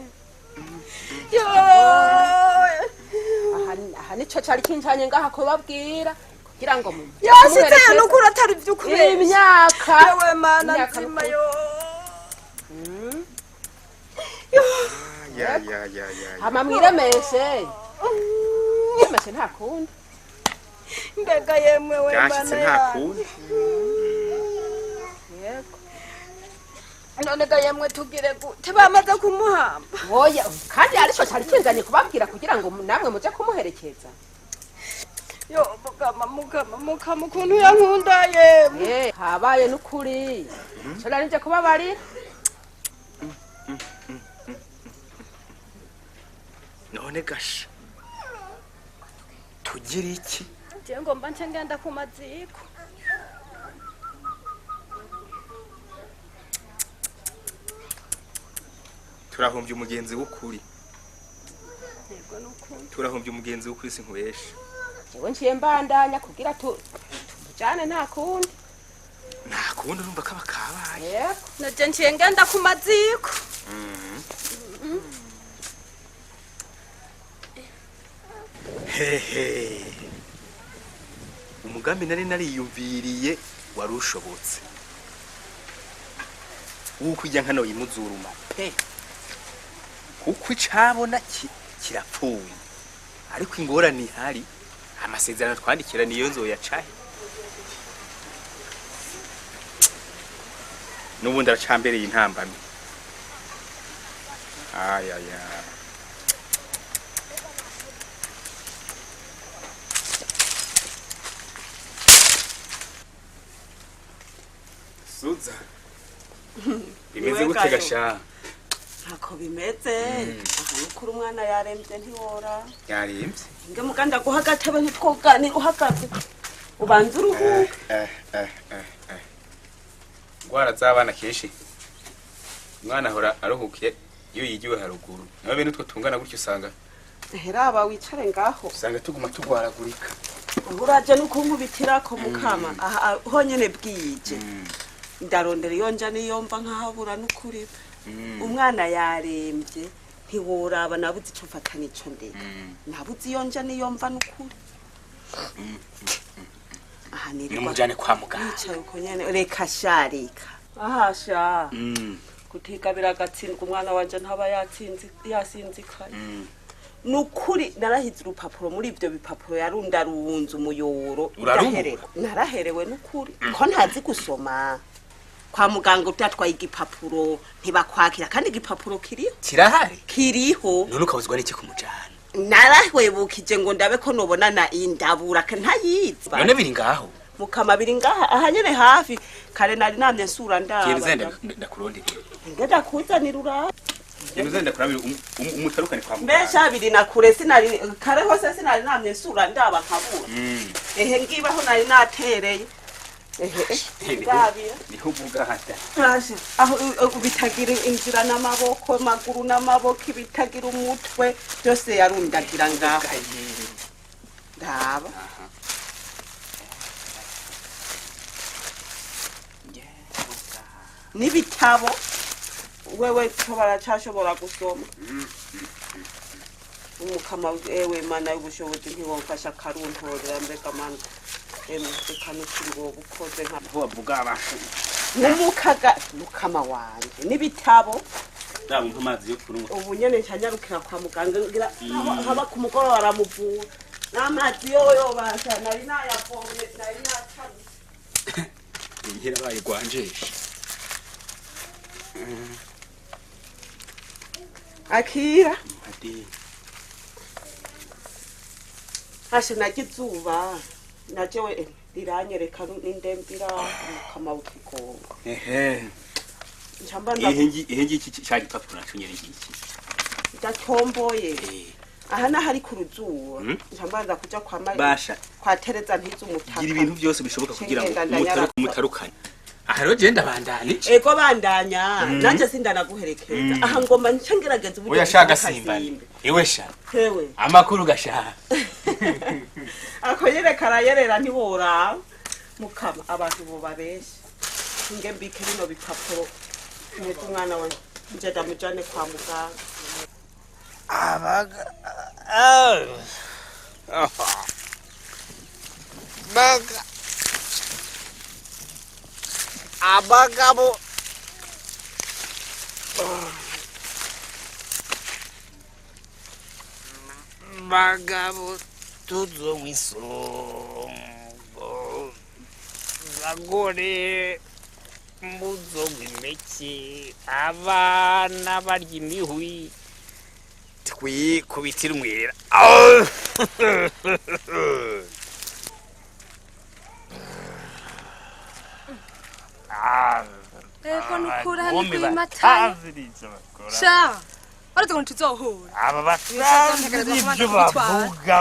Yo. Aha nico cari kinjanye ngaha kubabwira kugira ngo mu. Yashitse nukuri atari vy'ukubesha. Imyaka. Yewe mana nzima yo. Ya ya ya ya. Hama mwiremeshe. Mwiremeshe nta kundi. Mbega yemwe we mana. Yashitse nta kundi. Yego. None ga yemwe tugire gute bamaze kumuhamba. Oya kandi arico cari kinzanye kubabwira kugira ngo namwe muje kumuherekeza. Yo mukama mukama mukama ukuntu yankunda yemwe. Habaye nukuri. Cyo nari nje kubabarira. None gasha tugira iki? Je ngomba nce ngenda ku maziko. Turahombye umugenzi w'ukuri. Yego nukuri. Turahombye umugenzi w'ukuri sinkubesha. Jewe nciye mbandanya kugira tumujane nta kundi. Nta kundi urumva kaba kabaye. Yego. Naje nciye ngenda ku maziko. Hehe. Umugambi nari nariyumviriye warushobotse. Ukujya nkano imuzuruma pe. Kuko icabona kirapfuye. Ariko ingorane ihari amasezerano twandikira niyo nzoyacahe. Nubundi aracambereye intambamye. Ayaya. Suza. Bimeze gute gasha? Ntako bimeze. Aha nukuri umwana yaremvye ntiwora. Yaremvye? Nge muganda guha agatebe ntitwogani uhagaze. Ubanza uruhuke. Ingwara z'abana kenshi. Umwana ahora aruhukiye iyo yigiwe haruguru. Nawe bene utwo tungana gutyo usanga. Heraba wicare ngaho. Usanga tuguma tugwaragurika. Uraje nukunkubitirako mukama. Aha honyene bwije. Ndarondera iyo nja niyo mva nkahabura nukuri. Umwana yaremvye ntiworaba nabuze ico mfata nico ndeka. Nabuze iyo nja niyo mva nukuri. Aha nirirwa. Nimujane kwa muganga. Nicaye uko nyene reka sharika. Aha sha. Kutigabira agatsindwa umwana wanje ntaba yatsinzi yasinzikaye. Nukuri narahize urupapuro muri ivyo bipapuro yarundarunze umuyoro. Naraherewe nukuri ko ntazi gusoma. Kwa muganga utatwaye igipapuro ntibakwakira kandi igipapuro kiriho. Kirahari? Kiriho. None ukabuzwa n'iki kumujana? Narahwebukije ngo ndabe ko nobona na indabura ntayizi. None biri ngaho. Mukama biri ngaha aha nyene hafi kare nari namye nsura ndaba. Genda ndakurondera. Ngenda kuzanira ura. Genda ndakurabira umutarukane kwa muganga. Mbesha biri na kure sinari kare hose sinari namye nsura ndaba nkabura. Ehe ngibaho nari natereye. Ehe ndabira. Niho bugahata. Asha aho bitagira inzira n'amaboko maguru n'amaboko bitagira umutwe byose yarundagira ngaho. Ndaba. Nibitabo wewe baracashobora gusoma. Umukama ewe mana y'ubushobozi ntiwomfasha karuntorera mbega mana. Reka nukuri wowe ukoze nka bavuga abantu. Nk'umukaga mukama wanje nibitabo. Ndaba umpa amazi yo kunywa. Ubu nyene ncanyarukira kwa muganga ngira haba ku mugoroba baramuvura. N'amazi yoyo basha nari nayavomye nari nacamye. Inkera bayigwanjeshe. Akira. Ati. Ashe nagizuba. Najewe riranyereka n'indembira mukama w'ikigongo. Ehe. Nchamba Ihe ngiki cya gipapuro naco nyene ngiki. Ndatomboye. Aha nahari ku ruzuba. Nchamba kuja kwa Mari. Basha. Kwa Tereza ntize umutaka. Gira ibintu byose bishoboka kugira ngo umutarukane. Aha rero genda bandanye. Ego bandanya. Nanje sindanaguherekeza. Aha ngomba ncengerageza uburyo. Oya shaka simbani. Ewe sha. Hewe. Amakuru gasha. Ako nyene karayerera ntiworaba. Mukama abantu boba benshi. Nge mbike bino bipapuro. Mpeze umwana wanjye. Nje ndamujane kwa muganga. Abaga baga abagabo bagabo tuzonywa isongo, bagore muzonywa impeke, abana barya imihwi, twikubitira umwera. Ego nukuri hano kwimatayo. Sha, warazi ngo tuzohura. Aba batazi ibyo bavuga.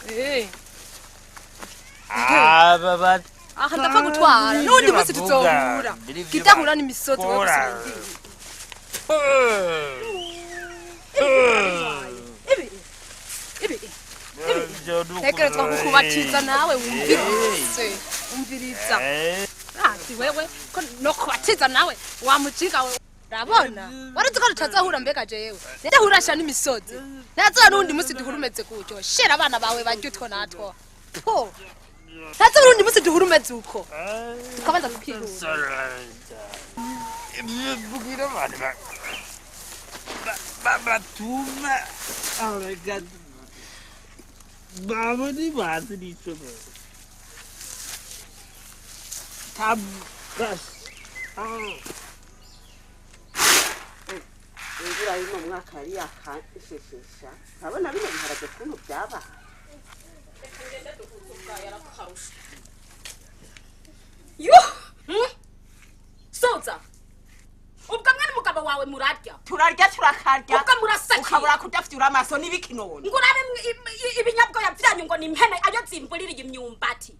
Eh, Aba bat aha ndapfa gutwara. N'undi munsi tuzohura. Kidahura n'imisozi wewe gusa. Ibi. Ibi. Tekerezwa kukubatiza nawe wumvirize. Umviriza. Ati wewe ko no kubatiza nawe wamucinga we. Urabona? Warazi ko tutazahura mbega jewe. Ndahura sha n'imisozi. Nazo n'undi munsi duhura umeze gutyo. Shera abana bawe barya utwo natwo. Po. Nazo n'undi munsi duhura umeze uko. Tukabanza tukihura. Bwira abantu batuma babo ntibazi n'icyo Imvura y'uno mwaka yari yakansheshesha. Urabona bino biharage ukuntu byabaye. Yuh! Soza. Ubwo mwe n'umugabo wawe murarya. Turarya turakarya. Ubwo murasakira. Ukabura kudafyura amaso n'ibiki none. Ngo urabe ibinyabwoya vyanyu ngo ni impene ayo zimbuririye imyumbati.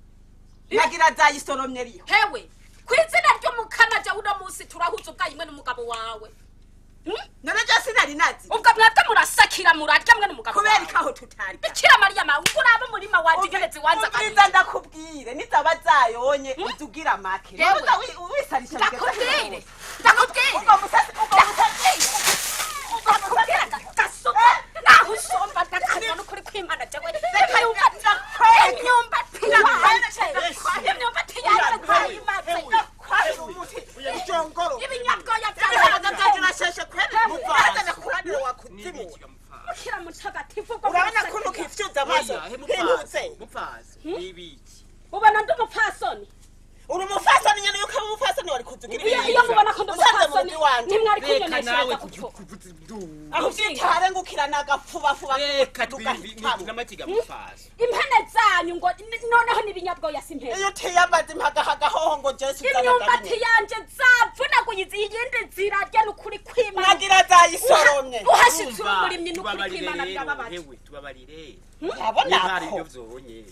Nagira zayisoromye riho. Hewe, kw'izina ry'umukama je uno munsi turahuza ubwayi mwe n'umugabo wawe. None je sinari nazi. Ubwo mwebwe murasakira murarya mwe n'umugabo Kubera wawe. ikaho tutarya. Bikira Mariya mawe ngo urabe umurima wanje ingene ziwanza Umviriza ndakubwire nizaba zayonye uzugira make. Yewe. Uza wisarisha Ndakubwire. Ndakubwire. Ubwo musasi ubwo musasi. Ndakubwira gasuka. Naho usomba ndakanywa n'ukuri kw'Imana jewe. Reka yumva imyumbati yanje. Imyumbati yanje ntayimaze. Ibinyabwoya Mukira mutagatifu ubwo Urabona murasakira. kuntu kifyuza amaso nk'intuze. Mupfaso nibiki Ubona ndi umupfasoni. Uri umupfasoni nyene yuko uri umupfasoni wari kuzugira Iyo mubona ko ndi Usanze mu umupfasoni rugo iwanje. ntimwari Reka kunyoneshereza nawe gutyo. Aho vyitare ngukira nagapfubafuba reka twinamatiga mupfaso Impene zanyu ngo noneho n'ibinyabwoya si impene. Iyo utiyambaza impagahagahoho ngo Jesu Imyumbati yanje zavunaguye iyindi zirarya n'ukuri kw'Imana. Nagira zayisoromye. Uhashitse uri umurimyi n'ukuri kw'Imana birababaje. hewe tubabarire. Urabona Niba hari ko? ibyo vyonye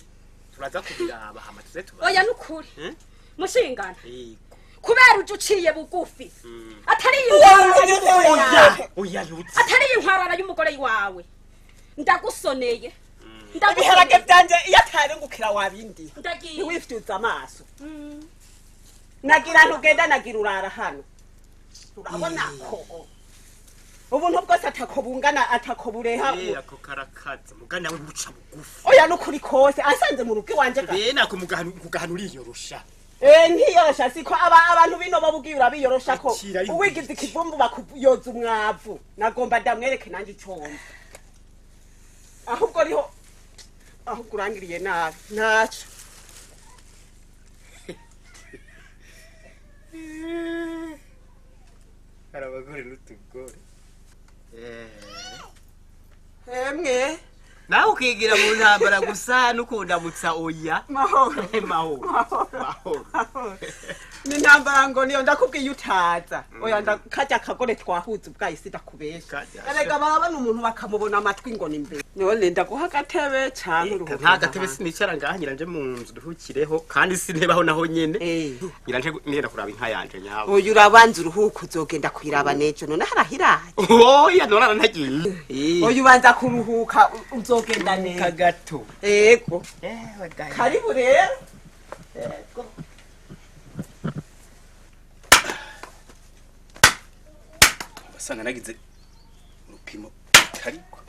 turaza kubiraba hama tuze tuba Oya n'ukuri. Mushingana. Yego. Kubera uje uciye bugufi. Atari iyi nkorora y'umugore wawe. Oya yutse. Atari iyi nkorora y'umugore wawe. Ndagusoneye. Ibiharage vyanje iyo atarengukira wabindi. Ndagiye. Ntiwifyuza amaso. Nagira ntugenda nagira urara hano. Urabona ko ubuntu bwose atako bungana atako bureha. Eh ako karakaza mugana we buca bugufi. Oya n'ukuri kose asanze mu rugo iwanje ga. Bene ako mugahanu uriyorosha. Eh ntiyorosha siko aba abantu bino bo bugiye urabiyorosha ko Akira yuko. uwigize ikivumbu bakuyoza umwavu. Nagomba ndamwereke nanjye iconze. Ahubwo riho ahubwo urangiriye nabi ntaco. Hari abagore n'utugore. Emwe Nawe ukigira mu ntambara gusa n'ukundamutsa oya. Mahoro. Mahoro. Mahoro. Ni ntambara ngo niyo ndakubwiye utaza. Oya kajya kagore twahuza ubwayi sidakubesha. Erega barabona umuntu bakamubona amatwi ngo ni imbere. None ndaguha agatebe canke uruhuka. Nta gatebe sinicara ngaha ngira nje mu nzu duhukireho kandi sintebaho naho nyene. Ngira nje nenda kuraba inka yanje nyawe. Oya urabanza uruhuka uzogenda kuyiraba nejo none harahiraye. Oya nora ntagiye. Oya ubanza kuruhuka Bizogenda neza. Gato. Yego. Karibu rero. Yego. Basanga nagize urupimo rutariko.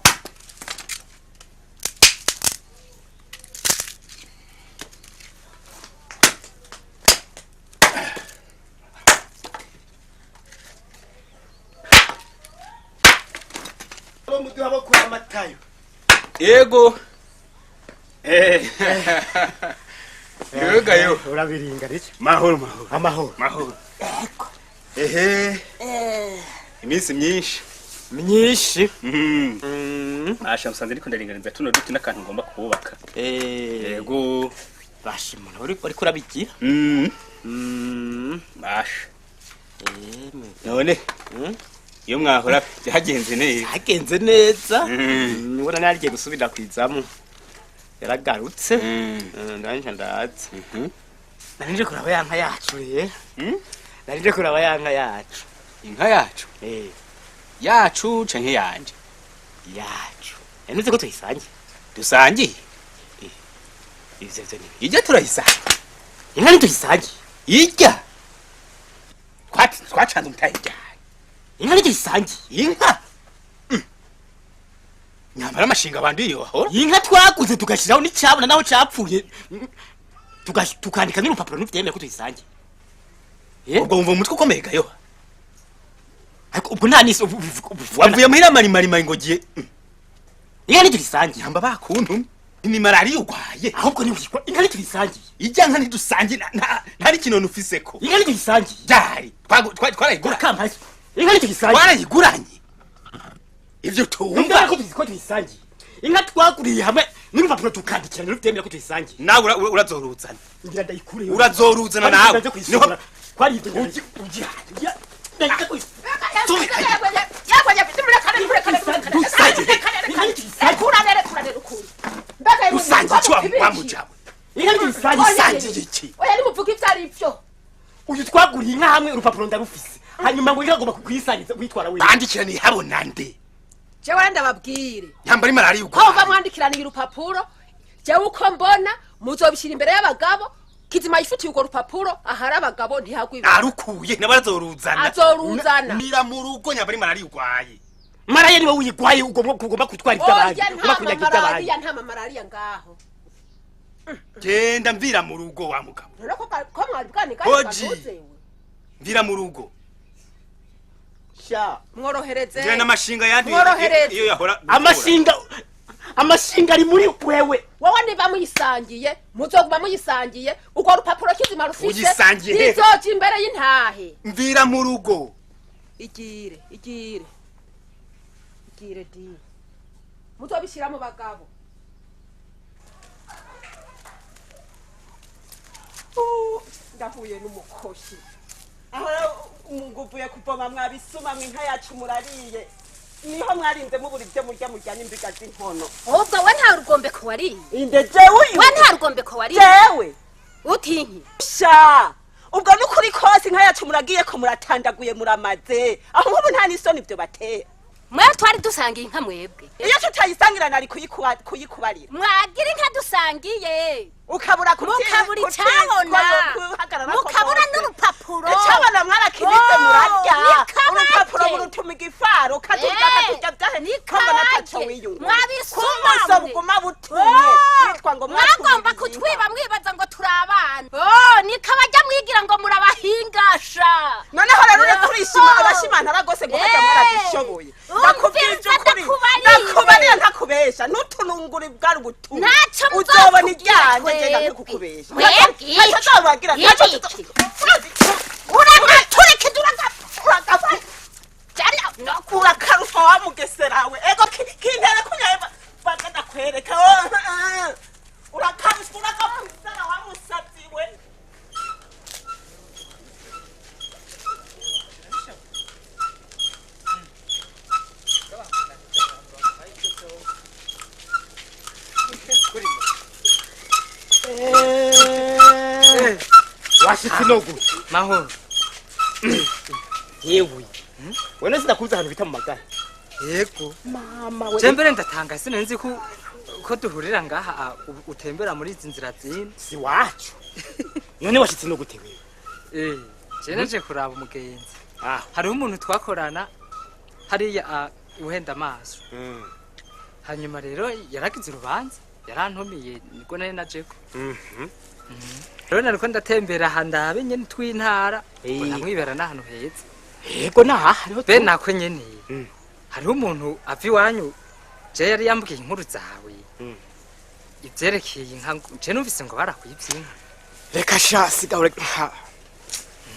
Bo muduha bo kwa Matayo. Yego. Yoga yo. Urabiringa riki? Mahoro mahoro. Amahoro. Mahoro. Ehe. Iminsi myinshi. Myinshi. Asha musanze ndiko ndaringaniza tuno duti n'akantu ngomba kubaka. Yego. Basha umuntu uri kurabigira. Basha. None. Iyo mwahora byagenze neza. Byagenze neza. Ubona narigiye gusubira kwizamu. Yaragarutse. Ndanje ndaza. Narinje kuraba ya nka yacu rero. Narinje kuraba ya nka yacu. Inka yacu? Yacu canke yanje? Yacu. Yanuze ko tuyisangiye. Dusangiye? Ivyo vyo ni. Ijya turayisangiye. Inka ntituyisangiye. Ijya. Twacanze umutahe ryari. Inka ntituyisangiye. Inka? Nyambara amashinga abandi iyo ahora. Inka twaguze tugashiraho n'icabona naho capfuye. Tukandika n'urupapuro ntivyemera ko tuyisangiye. Ubwo wumva umutwe ukomeye gayo. Ariko ubwo nta nisi wavuye muhira marimarima ngo giye. Inka ntituyisangiye. Nyamba bakuntu. Ni malaria ugwaye. Ahubwo ni wikwa inka ntituyisangiye. Ijya nka ntidusangiye nta n'ikintu ufiseko. Inka ntituyisangiye. Ryari. Twarayigura. Kampaye. Inka ntituyisangiye. Twarayiguranye. Ivyo tumva. Ko tuyisangiye. Inka twaguriye hamwe n'urupapuro tukandikirana n'uvyemera ko tuyisangiye. Nawe urazoruzana. Ngira ndayikure. Urazoruzana nawe. Niho kwari ibyo ugiye. Uyu twaguriye inka hamwe urupapuro ndarufise. Hanyuma ngo inka agomba kuyisangiza kuyitwara wewe. Bandikirana ihabona nde? Jewe ndababwire. Nyambara malaria uko. Ko mva mwandikirana urupapuro, jewe uko mbona muzobishira imbere y'abagabo. Kizima yifitiye urwo rupapuro ahari abagabo ntihagwa ibi. Arukuye nabarazoruzana. Azoruzana. Mira mu rugo nyambara malaria ugwaye. Malaria niwe uyigwaye ugomba kutwara iby'abandi. Ugomba kunyaga iby'abandi. Nta malaria ngaho. Genda mvira mu rugo wa mugabo. None ko mwari bwanika Oji. Mvira mu rugo. Sha mworohereze. Ngira n'amashinga yandi iyo yahora. Amashinga ari muri wewe. Wowe niba muyisangiye muzoguma muyisangiye urwo rupapuro kizima rufise. Uyisangiye. Nizoja imbere y'intahe. Mvira mu rugo. Igire igire. Igire di. Muzobishira mu bagabo. Ndahuye n'umukoshi. Aho umuguvuye kuvoma mwabisuma mwinka yacu murariye. Niho mwarinze mubura ibyo murya mujyana imbiga z'inkono. Ubwo we nta rugombe ko wariye. Inde jewe uyu. We nta rugombe ko wariye. Jewe. Utinki. Sha. Ubwo nukuri kose inka yacu muragiye ko muratandaguye muramaze. Aho nk'ubu nta n'isoni ibyo batera. Mwe twari dusangiye inka mwebwe. Iyo tutayisangira nari kuyikubarira. Mwagira inka dusangiye. Ukabura mukabura icabona. Mukabura n'urupapuro. Icabona mwarakinitse murarya. Urupapuro murutuma igifaro katurya katurya byahe nikabona taco wiyungu. Mwabisuma buguma butumye. Bitwa ngo mwagomba kutwiba mwibaza ngo turabana. Oh, nikabajya mwigira ngo murabahingasha. Noneho rero uri kurishima abashimana ragose ngo hajya mwaradishoboye. Ndakubwije ukuri. Ndakubarira ntakubesha ntutunungura bwari ubutumwa. Naco uzobona ijyanye ngenda nkukubesha. Ntacyo uzobagira ntacyo uragatureke uragapfa. Urakarufa wa mugeserawe. Ego kintere kunyaye bagada kwereka. Urakarufa uragapfa wa musatsi we. Washitse no gute mahoro. Yewe wena sinakuza ahantu bita mu magara. Yego. Mama we. Je mbere ndatanga sinenzi ko duhurira ngaha utembera muri izi nzira zine. Si wacu. None washitse no gute wewe? Je naje kuraba umugenzi. Hariho umuntu twakorana hariya uhenda amaso. Hanyuma rero yaragize urubanza, yarantumiye nibwo nari najeko. Rero nariko ndatembera aha ndabe nyene tw'intara, ngo ndamwibera n'ahantu heza. Yego naha hariho be nako nyene. Hariho umuntu ava iwanyu, je yari yambwiye inkuru zawe. Ivyerekeye inka, je numvise ngo barakwivye inka. Reka sha siga reka.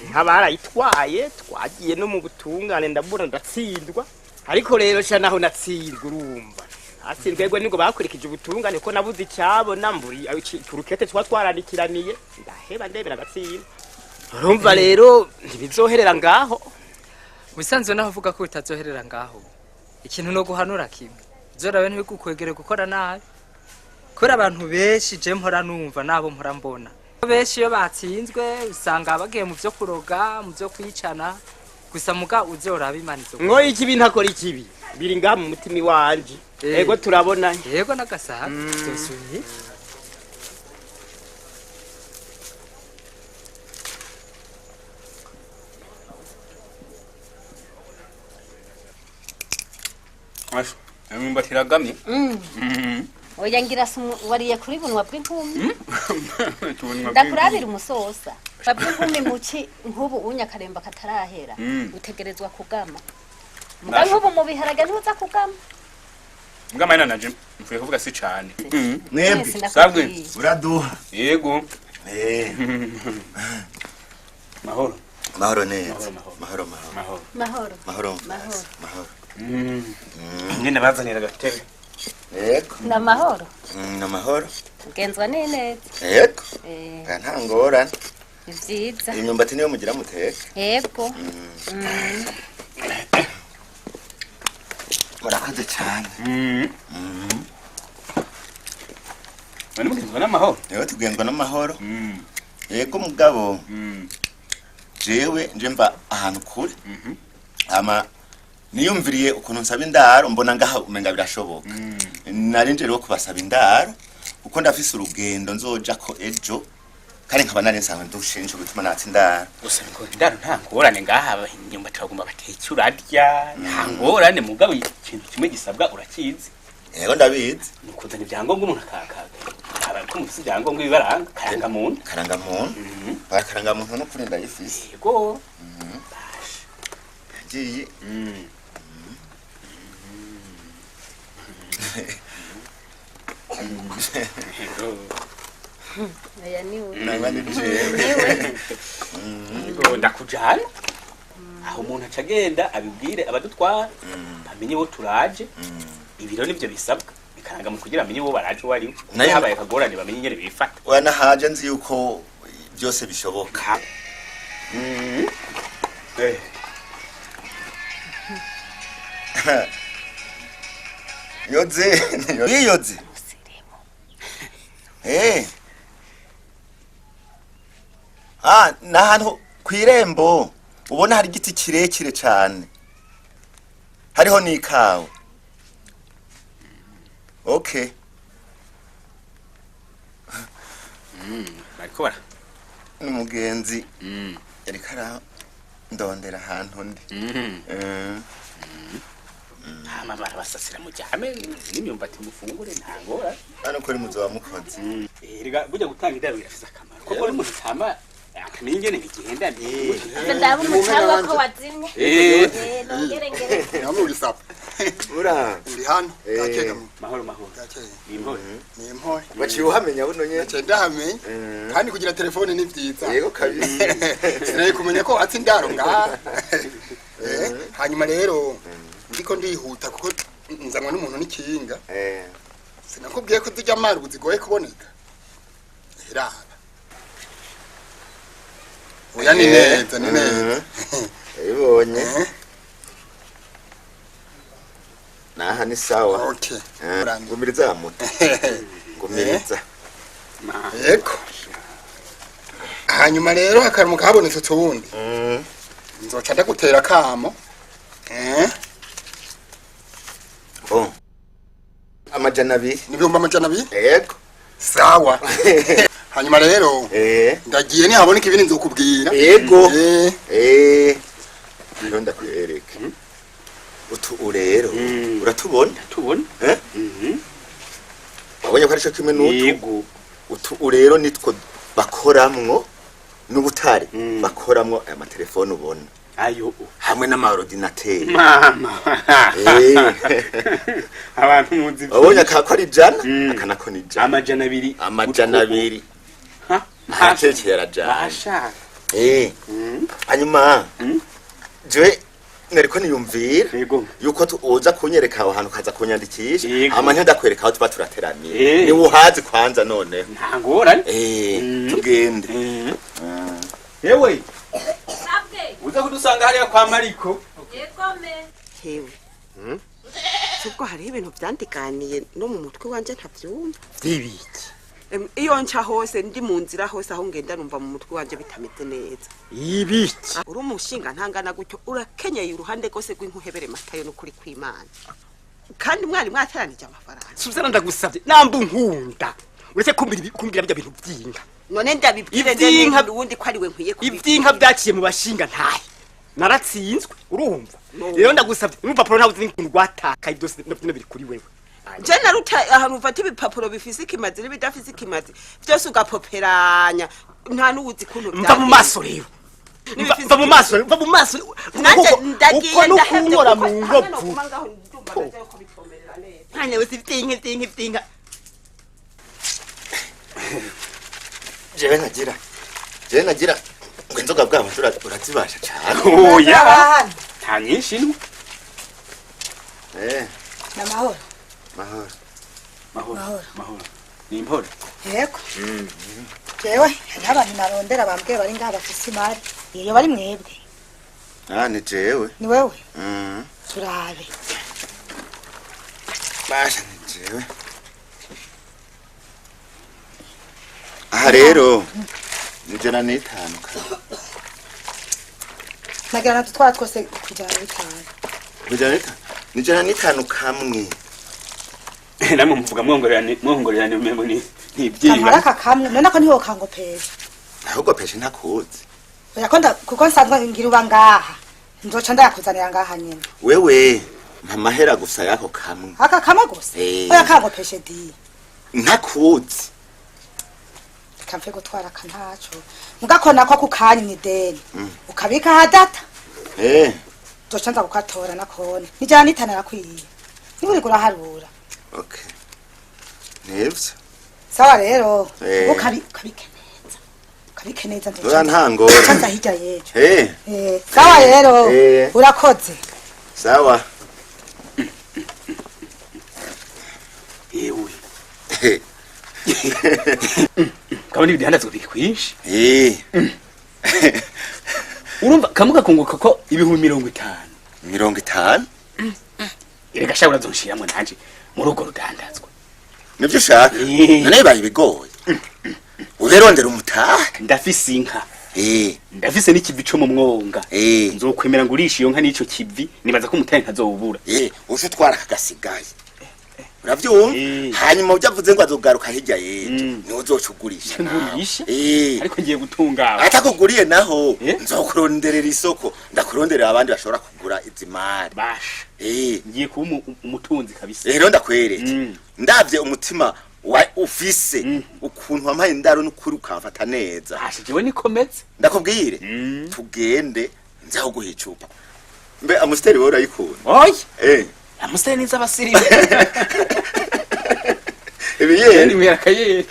Inka barayitwaye, twagiye no mu butungane ndabura ndatsindwa. Ariko rero sha naho natsindwa urumva. Atsindwa yego nibwo bakurikije ubutungane ko nabuze icyabona mburi turukete twa twarandikiraniye ndaheba ndebera agatsinda. Urumva rero ntibizoherera ngaho. Musanzwe naho uvuga ko bitazoherera ngaho. Ikintu no guhanura kimwe. Uzorabe ntibigukwegere gukora nabi. Kubera abantu benshi je mpora numva nabo mpora mbona. Benshi iyo batsinzwe usanga bagiye mu vyo kuroga, mu vyo kwicana. Gusa muga uzoraba Imana izo. Ngo ikibi ntakora ikibi. Biri ngaha mu mutima iwanje. Yego turabona. Yego nagasaha. Tusubiye. Asho, imyumbati iragamye. Oya ngira wariye kuri bunwa bw'inkumi. Ndakurabira umusosa. Bw'inkumi muci nkubu unyakaremba katarahera. Utegerezwa kugama. Muga nkubu mu biharage ntuza kugama. Mugama ina naje mvuye kuvuga si cyane. Mwebwe sabwe uraduha. Yego. Mahoro. Mahoro neza. Mahoro mahoro. Mahoro. Mahoro. Mahoro. Nyine bazanira agatebe. Yego. Na mahoro. Na mahoro. Tugenzwa neza. Yego. Nta ngorane. Ivyiza. Imyumbati niyo mugira muteke. Yego. Murakoze cyane. None mugenzwa n'amahoro? Yego tugenzwa n'amahoro. Yego mugabo. Jewe nje mva ahantu kure. Ama niyumviriye ukuntu nsaba indaro mbona ngaha umenga birashoboka. Nari nje rero kubasaba indaro kuko ndafise urugendo nzoja ko ejo kandi nkaba nari nsanzwe ndushinje gutuma natse indaro. Gusa ngo indaro nta ngorane ngaha imyumbati bagomba bateke urarya nta ngorane mugabo ikintu kimwe gisabwa urakizi. Yego ndabizi. Ni ukuzana ibyangombwa umuntu akaka. Aba ko mufise ibyangombwa bibaranga karangamuntu. Karangamuntu. Karangamuntu no kuri ndayifise. Yego. Ngiye. Oya niwe. Niwe. Yego ndakujana. Aho umuntu aca agenda abibwire abadutwara bamenye bo turaje. Ibiro nivyo bisabwa bikaranga mu kugira amenye bo baraje uwo ari we. Habaye akagorane bamenye ingene bifata. Oya nahaje nzi yuko byose bishoboka. Yoze, yoze. Ah, nahantu kwirembo ubona hari igiti kirekire cyane. Hariho n'ikawa. Okay. Bariko bara. N'umugenzi. Yariko arandondera ahantu ndi. Hama barabasasira mu jame n'imyumbati mufungure nta ngora. Hano kuri muzoba mukoze. Erega burya gutanga indaro birafise akamaro. Kuko uri umuntu utama akamenya ingene bigenda. Ndaba umucanga ko wazimye. Nongere ngere. Namwe uri sapa. Ura. Uri hano. Gakega mu. Mahoro mahoro. Gakeye. Ni impore. Ni impore. Waciye uhamenya buno nyene. Naciye ndahamenya. Kandi kugira telefone ni vyiza. Yego kabisa. Sinari kumenya ko atsi indaro ngaha. Hanyuma rero ndiko ndihuta kuko nzanwa n'umuntu n'ikinga. Sinakubwiye ko zijya amara ubu zigoye kuboneka. Iraba. Oya ni neza ni neza. Ibonye. Naha ni sawa. Okay. Ngumiriza muto. Ngumiriza. Yego. Hanyuma rero akarumu kabonetse utundi. Nzoca ndagutera kamo. 200. Ni 200,000? Yego. Sawa. Hanyuma rero ndagiye nihaboneka ibindi nzokubwira. Yego. Rero ndakwereka. Utu rero uratubona? Tubona. Eh? Wabonye ko ari cyo kimwe n'utu? Yego. Utu rero nitwo bakoramwo n'ubutare bakoramwo aya matelefone ubona. Ayo hamwe n'amaordinateur. Mama. Abantu muzi. Wabonye aka ko ari 100 aka nako ni 100. 200. 200. Ha? Arakekeye arajana. Ashaka. Hanyuma jewe nariko niyumvira yuko uza kunyereka aho hantu ukaza kunyandikisha hama ntindakwereka aho tuba turateraniye. Niwe uhazi kwanza noneho. Nta ngorane. Tugende. Yewe. Uza kudusanga hariya kwa Mariko. Hewe. Ubwo hariho ibintu byandiganiye no mu mutwe wanje ntavyumva. Vyibiki? Iyo nca hose ndi mu nzira hose aho ngenda numva mu mutwe wanje bitameze neza. Ibiki? Uri umushinga ntangana gutyo urakenyeye uruhande rwose rw'inkuhebere matayo n'ukuri kw'Imana. Kandi mwari mwateranije amafaranga. Suzana ndagusavye namba unkunda. Uretse kumbwira bya bintu vy'inka. None ndabibwire Ivy'inka ubundi ko ari we nkwiye kubibwira. Ivy'inka byaciye mu bashinga ntahe. Naratsinzwe urumva. Rero ndagusavye urupapuro ntabwo uzi n'ukuntu rwatakaye byose navyo biri kuri wewe. Je naruta ahantu ufata ibipapuro bifise ikimazi n'ibidafise ikimazi byose ugapoperanya nta n'uwuzi kuntu Mva mu maso rero. Mva mu maso, mva mu maso. Nanje ndagiye uko nukunkora mu ngovu. Ntanya wese ivy'inka ivy'inka ivy'inka. Jewe nagira ngo inzoga bwabo urazibasha cyane. Oya. Nta nyinshi nwe. Namahoro. Mahoro. Mahoro. Mahoro. Ni impore. Yego. Jewe hariho abantu narondera bambwiye bari ngaha bafise imari. Iyo bari mwebwe. Ah, ni jewe. Ni wewe? Turabe. Basha ni jewe. Aha rero ni 105. Nagira natutwara twose ku 105. 105? Ni 105 kamwe. Namwe muvuga mwongorerane umengo ni ibyinka. Kamara kamwe none ko niho kangopesha. Ahubwo pesha ntakuzi. Oya ko kuko nsanzwe ngira uba ngaha. Nzoca ndayakuzanira ngaha nyene. Wewe mpa gusa yako kamwe. Aka kamwe gusa? Oya kangopeshe di. Ntakuzi. Kamfe gutwara kantaco. Mugako nako kukanya ni deni. Ukabika hadata. Nzoca nza gukatora nakone. Ni 105 arakwiye. Niba uriko uraharura. Okay. Nivyo. Sawa rero. Ukabike neza. Ukabike neza nzoca. Oya ntangora. Nza hirya yejo. Sawa rero. Urakoze. Sawa. Yewe. Kabone ibihandazwa biri kwinshi. Urumva kamuga kunguka ko 50,000. 50? Erega sha urazonshiramwe nanje muri urwo rudandazwa. Nivyo ushaka? None bibaye bigoye. Uberondera umutahe. Ndafise inka. Ndafise n'ikivi co mu mwonga. Nzokwemera ngurisha iyo nka n'ico kivi nibaza ko umutahe ntazowubura. Uje utwara akagasigaye. Uravyumva? Hanyuma ujyavuze ngo azogaruka hirya yejo niho uzocugurisha. Ngurisha? Ariko ngiye gutunga. Atakuguriye naho nzokuronderera isoko ndakuronderera abandi bashobora kugura izi mari. Basha. Ngiye kuba umutunzi kabisa. Rero ndakwereke. Ndavye umutima wa ufise ukuntu wampaye indaro n'ukuri ukamfata neza. Basha jewe nikomeze. Ndakubwire. Tugende nzaho guha icupa. Mbe Amstel wowe urayikunda? Oya. Amstel ni z'abasirimu. Ibiye ni mwera kaye.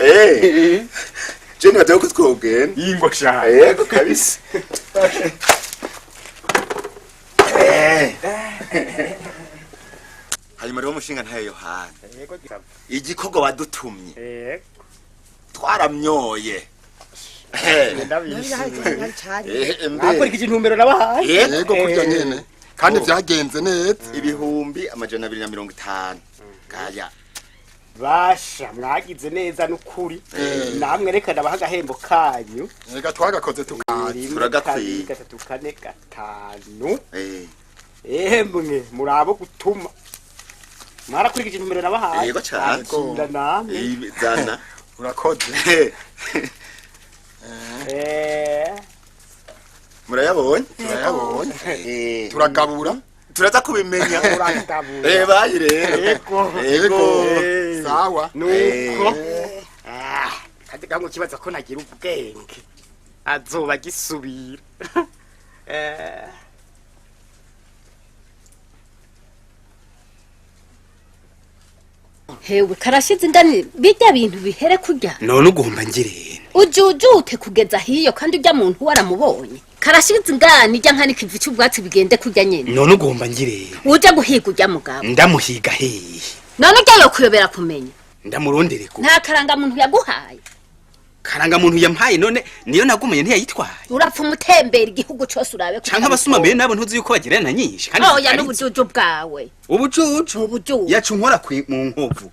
Je nibaza ko twogenda. Yingo sha. Yego kabisa. Hanyuma rero umushinga ntayo Yohana. Igikorwa wadutumye. Twaramyoye. Nakurikije intumbero nabahaye. Yego kurya nyene. Kandi vyagenze neza. 250,000. Gaya. Basha mwagize neza nukuri. Namwe reka ndabaha agahembo kanyu. Reka twagakoze tukazi. Turagakwiye. 3 4 5. Emwe murabo gutuma. Mwarakurikije intumbero nabahaye. Yego cane. Akira namwe. Zana. Urakoze. Murayabonye? Turayabonye. Turagabura. Turaza kubimenya. Turagabura. Bayi rero. Yego. Yego. Sawa. Nuko. Ah, kandi kango kibaza ko nagira ubwenge. Azoba gisubira. Hewe, karashize indani, bijya bintu bihere kurya. None ugomba ngirene? Ujujute kugeza hiyo, kandi ujya muntu waramubonye. Karashize ingani ijya nka n'ikivi cy'ubwatsi, bigende kurya nyene. None ugomba ngirene? Uje guhiga ujya mugabo. Ndamuhiga hehe? None ujya yo kuyobera kumenya. Ndamurondere ku Nta karangamuntu yaguhaye? Karanga muntu yampaye, none niyo nagumanye ntiyayitwaye. Urapfa umutembera igihugu cose urabe ko. Canke abasuma mbere nabo ntuzi yuko bagirana nyinshi kandi Oya. zitari. N'ubujuju bwawe. Ubujuju? Ubujuju. Yacu nkora mu nkovu.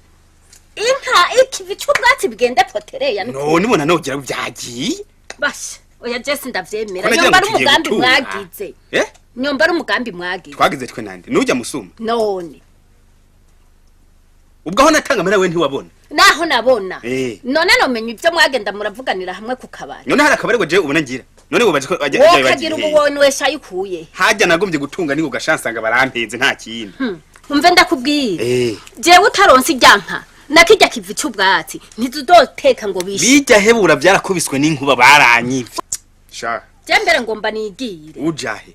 Inka ikivi cy'ubwatsi bigende potereya. None ubona nogira byagiye. Basha, oya, jesi ndavyemera. Ko nagira Nyomba ngo ari tugiye umugambi gutura. mwagize. Eh? Nyomba ari umugambi mwagize. Twagize twe nande? Nujya musuma? None. Ubwo aho natanga amahera we ntiwabona? Naho nabona, none nomenya ibyo mwagenda muravuganira hamwe ku kabari? None hari akabari ngo jewe ubona ngira? None wubaje ko bajya Wokagira ububonye wesha ayikuye. Hajya nagombye gutunga ni ugashansanga barampenze, nta kindi. Umve ndakubwira, jewe utaronse irya nka nakijya kivi cy'ubwatsi ntituzoteka ngo bishe. Bijya hebura byarakubiswe n'inkuba, baranyivye sha. Je mbere ngomba nigire. Ujahe?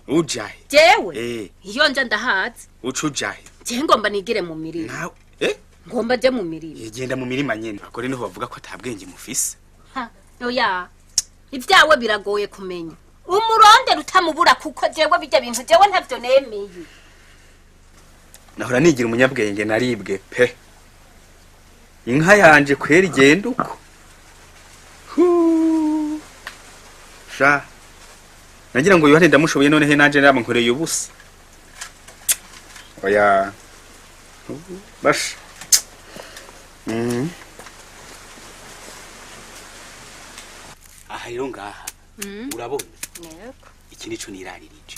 Ujahe? Jewe, iyo nja ndahazi. Uca ujahe? Je ngomba nigire mu mirima. Eh? Ngomba je mu mirima. Igenda mu mirima nyene, abagore niho bavuga ko atabwenge mufise. Ha, oya, ibyawe biragoye kumenya, umurondera utamubura, kuko jewe bijya bintu jewe ntavyo nemeye. Nahora nigira umunyabwenge, naribwe pe. Inka yanje kwera igenda uko. Huu. Sha, nagira ngo Yohani ndamushoboye, none he nanje nabankoreye ubusa. Oya. Huu, basha. Aha rero ngaha urabona, iki nico niraririje.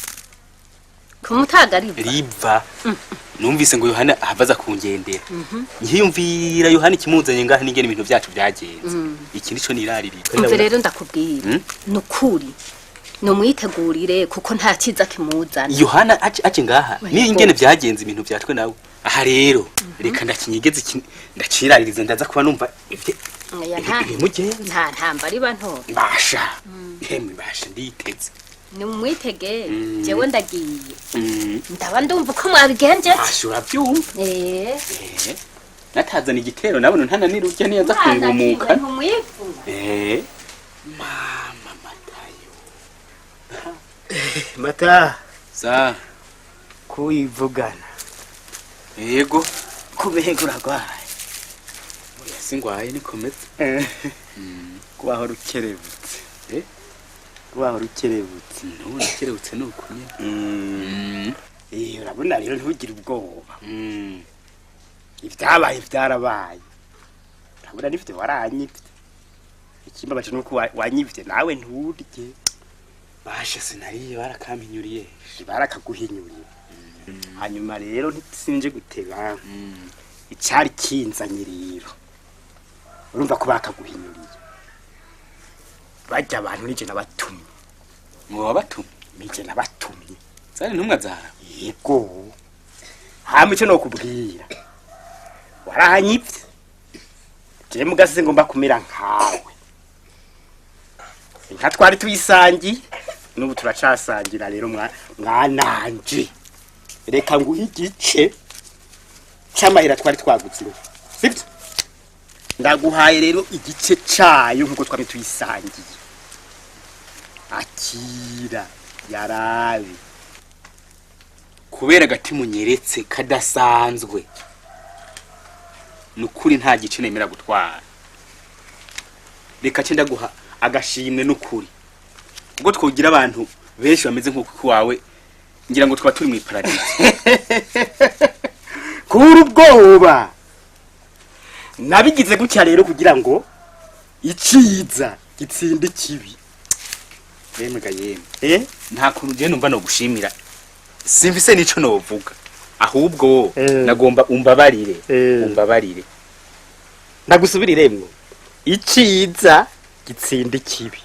Kumutagariva? Riva. Numvise ngo Yohana ahavaza kungendera, nkiyumvira Yohana ikimuzanye ngaha n'ingene ibintu byacu byagenze. Iki nico niraririje. Umve rero ndakubwira, nukuri numwitegurire kuko nta cyiza kimuzana. Yohana aje ngaha Oya, ni ingene byagenze ibintu byatwe nawe. Aha rero reka ndakinyegeze iki, ndaciraririze, ndaza kuba numva Oya, nta ibimugenza. Nta ntamba riba nto. Basha, hemwe basha, nditeze. Nimumwitege, jewe ndagiye, ndaba ndumva uko mwabigenjeje. Basha, urabyumva. Eh. Eh, natazana igitero nabona ntananira urya niyaza kungumuka. Ntumwivuna. Eh. Mata. Sa. Kuyivugana. Yego. Kubega uragwaye. Oya, singwaye, nikomeze. Kubaho rukerebutse. Eh? Kubaho rukerebutse. Nubona kerebutse nuko nyene. Eh, urabona rero ntugire ubwoba. Ibyabaye byarabaye. Urabona nifite waranyivye. Ikimbabaje nuko wanyivye nawe nturye. Basha, sinariye, barakampinyuriye. Barakaguhinyuriye. Hanyuma rero ntisinje guteba. Icari kinzanye rero. Urumva ko bakaguhinyuriye. Bajya abantu nije nabatumye. Ngo wabatumye? Nije nabatumye. Zari intumwa zawe? Yego. Hama icyo nokubwira. Waranyivye. Je mugasize ngomba kumera nkawe. Inka twari tuyisangiye, n'ubu turacasangira rero mwananje. Reka nguhe igice c'amahera twari twagutse inka. Sibyo? Ndaguhaye rero igice cayo nkuko twari tuyisangiye. Akira yarabe. Kubera agati munyeretse kadasanzwe, nukuri nta gice nemera gutwara. Reka ce ndaguha agashimwe. Nukuri ubwo twogira abantu benshi bameze nk'uko wawe, ngira ngo twaba turi mu iparadiso. Kura ubwoba. Nabigize gutya rero kugira ngo iciza gitsinde ikibi. Yemwe ga yemwe. Eh? Nta kuntu je numva no gushimira, simvise nico novuga. Ahubwo nagomba umbabarire, umbabarire. Ndagusubiriremwo, iciza gitsinda ikibi.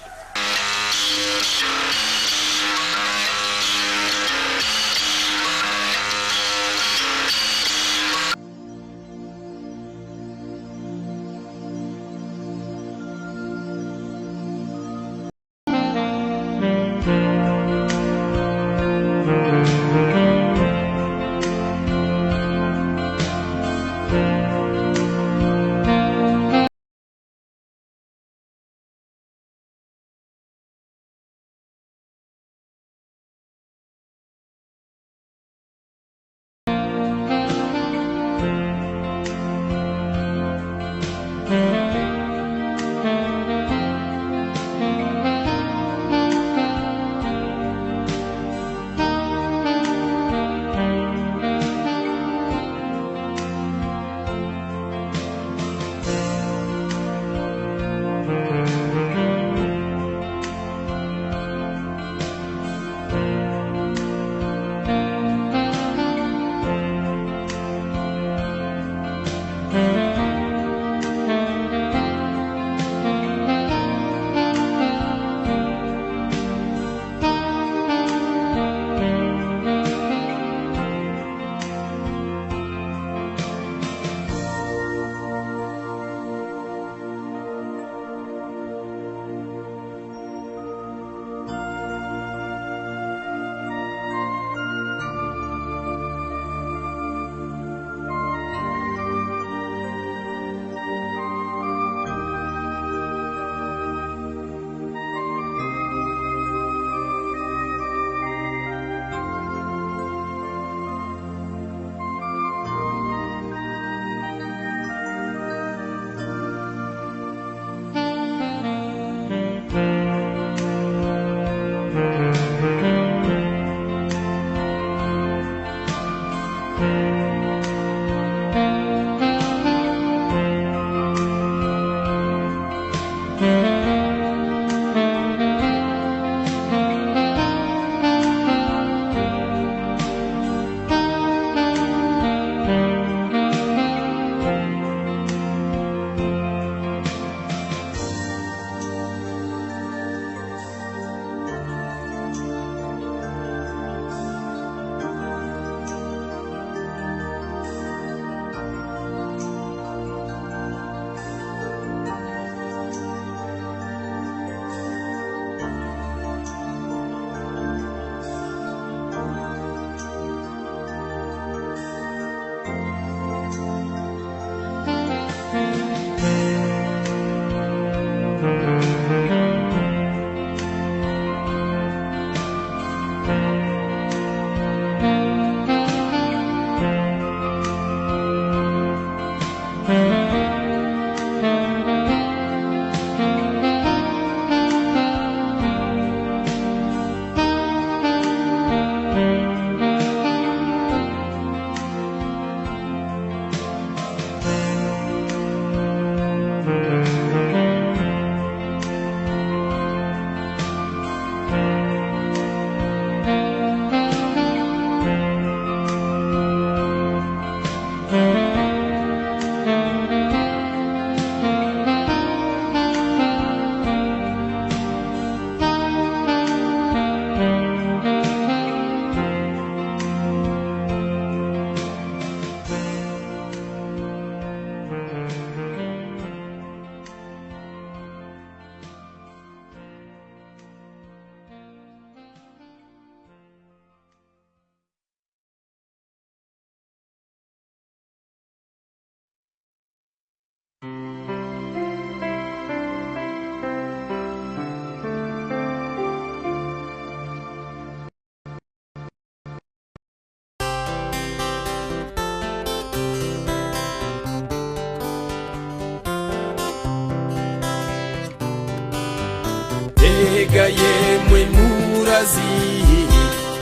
Mbega yemwe murazi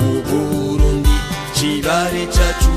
Uburundi cibare cacu.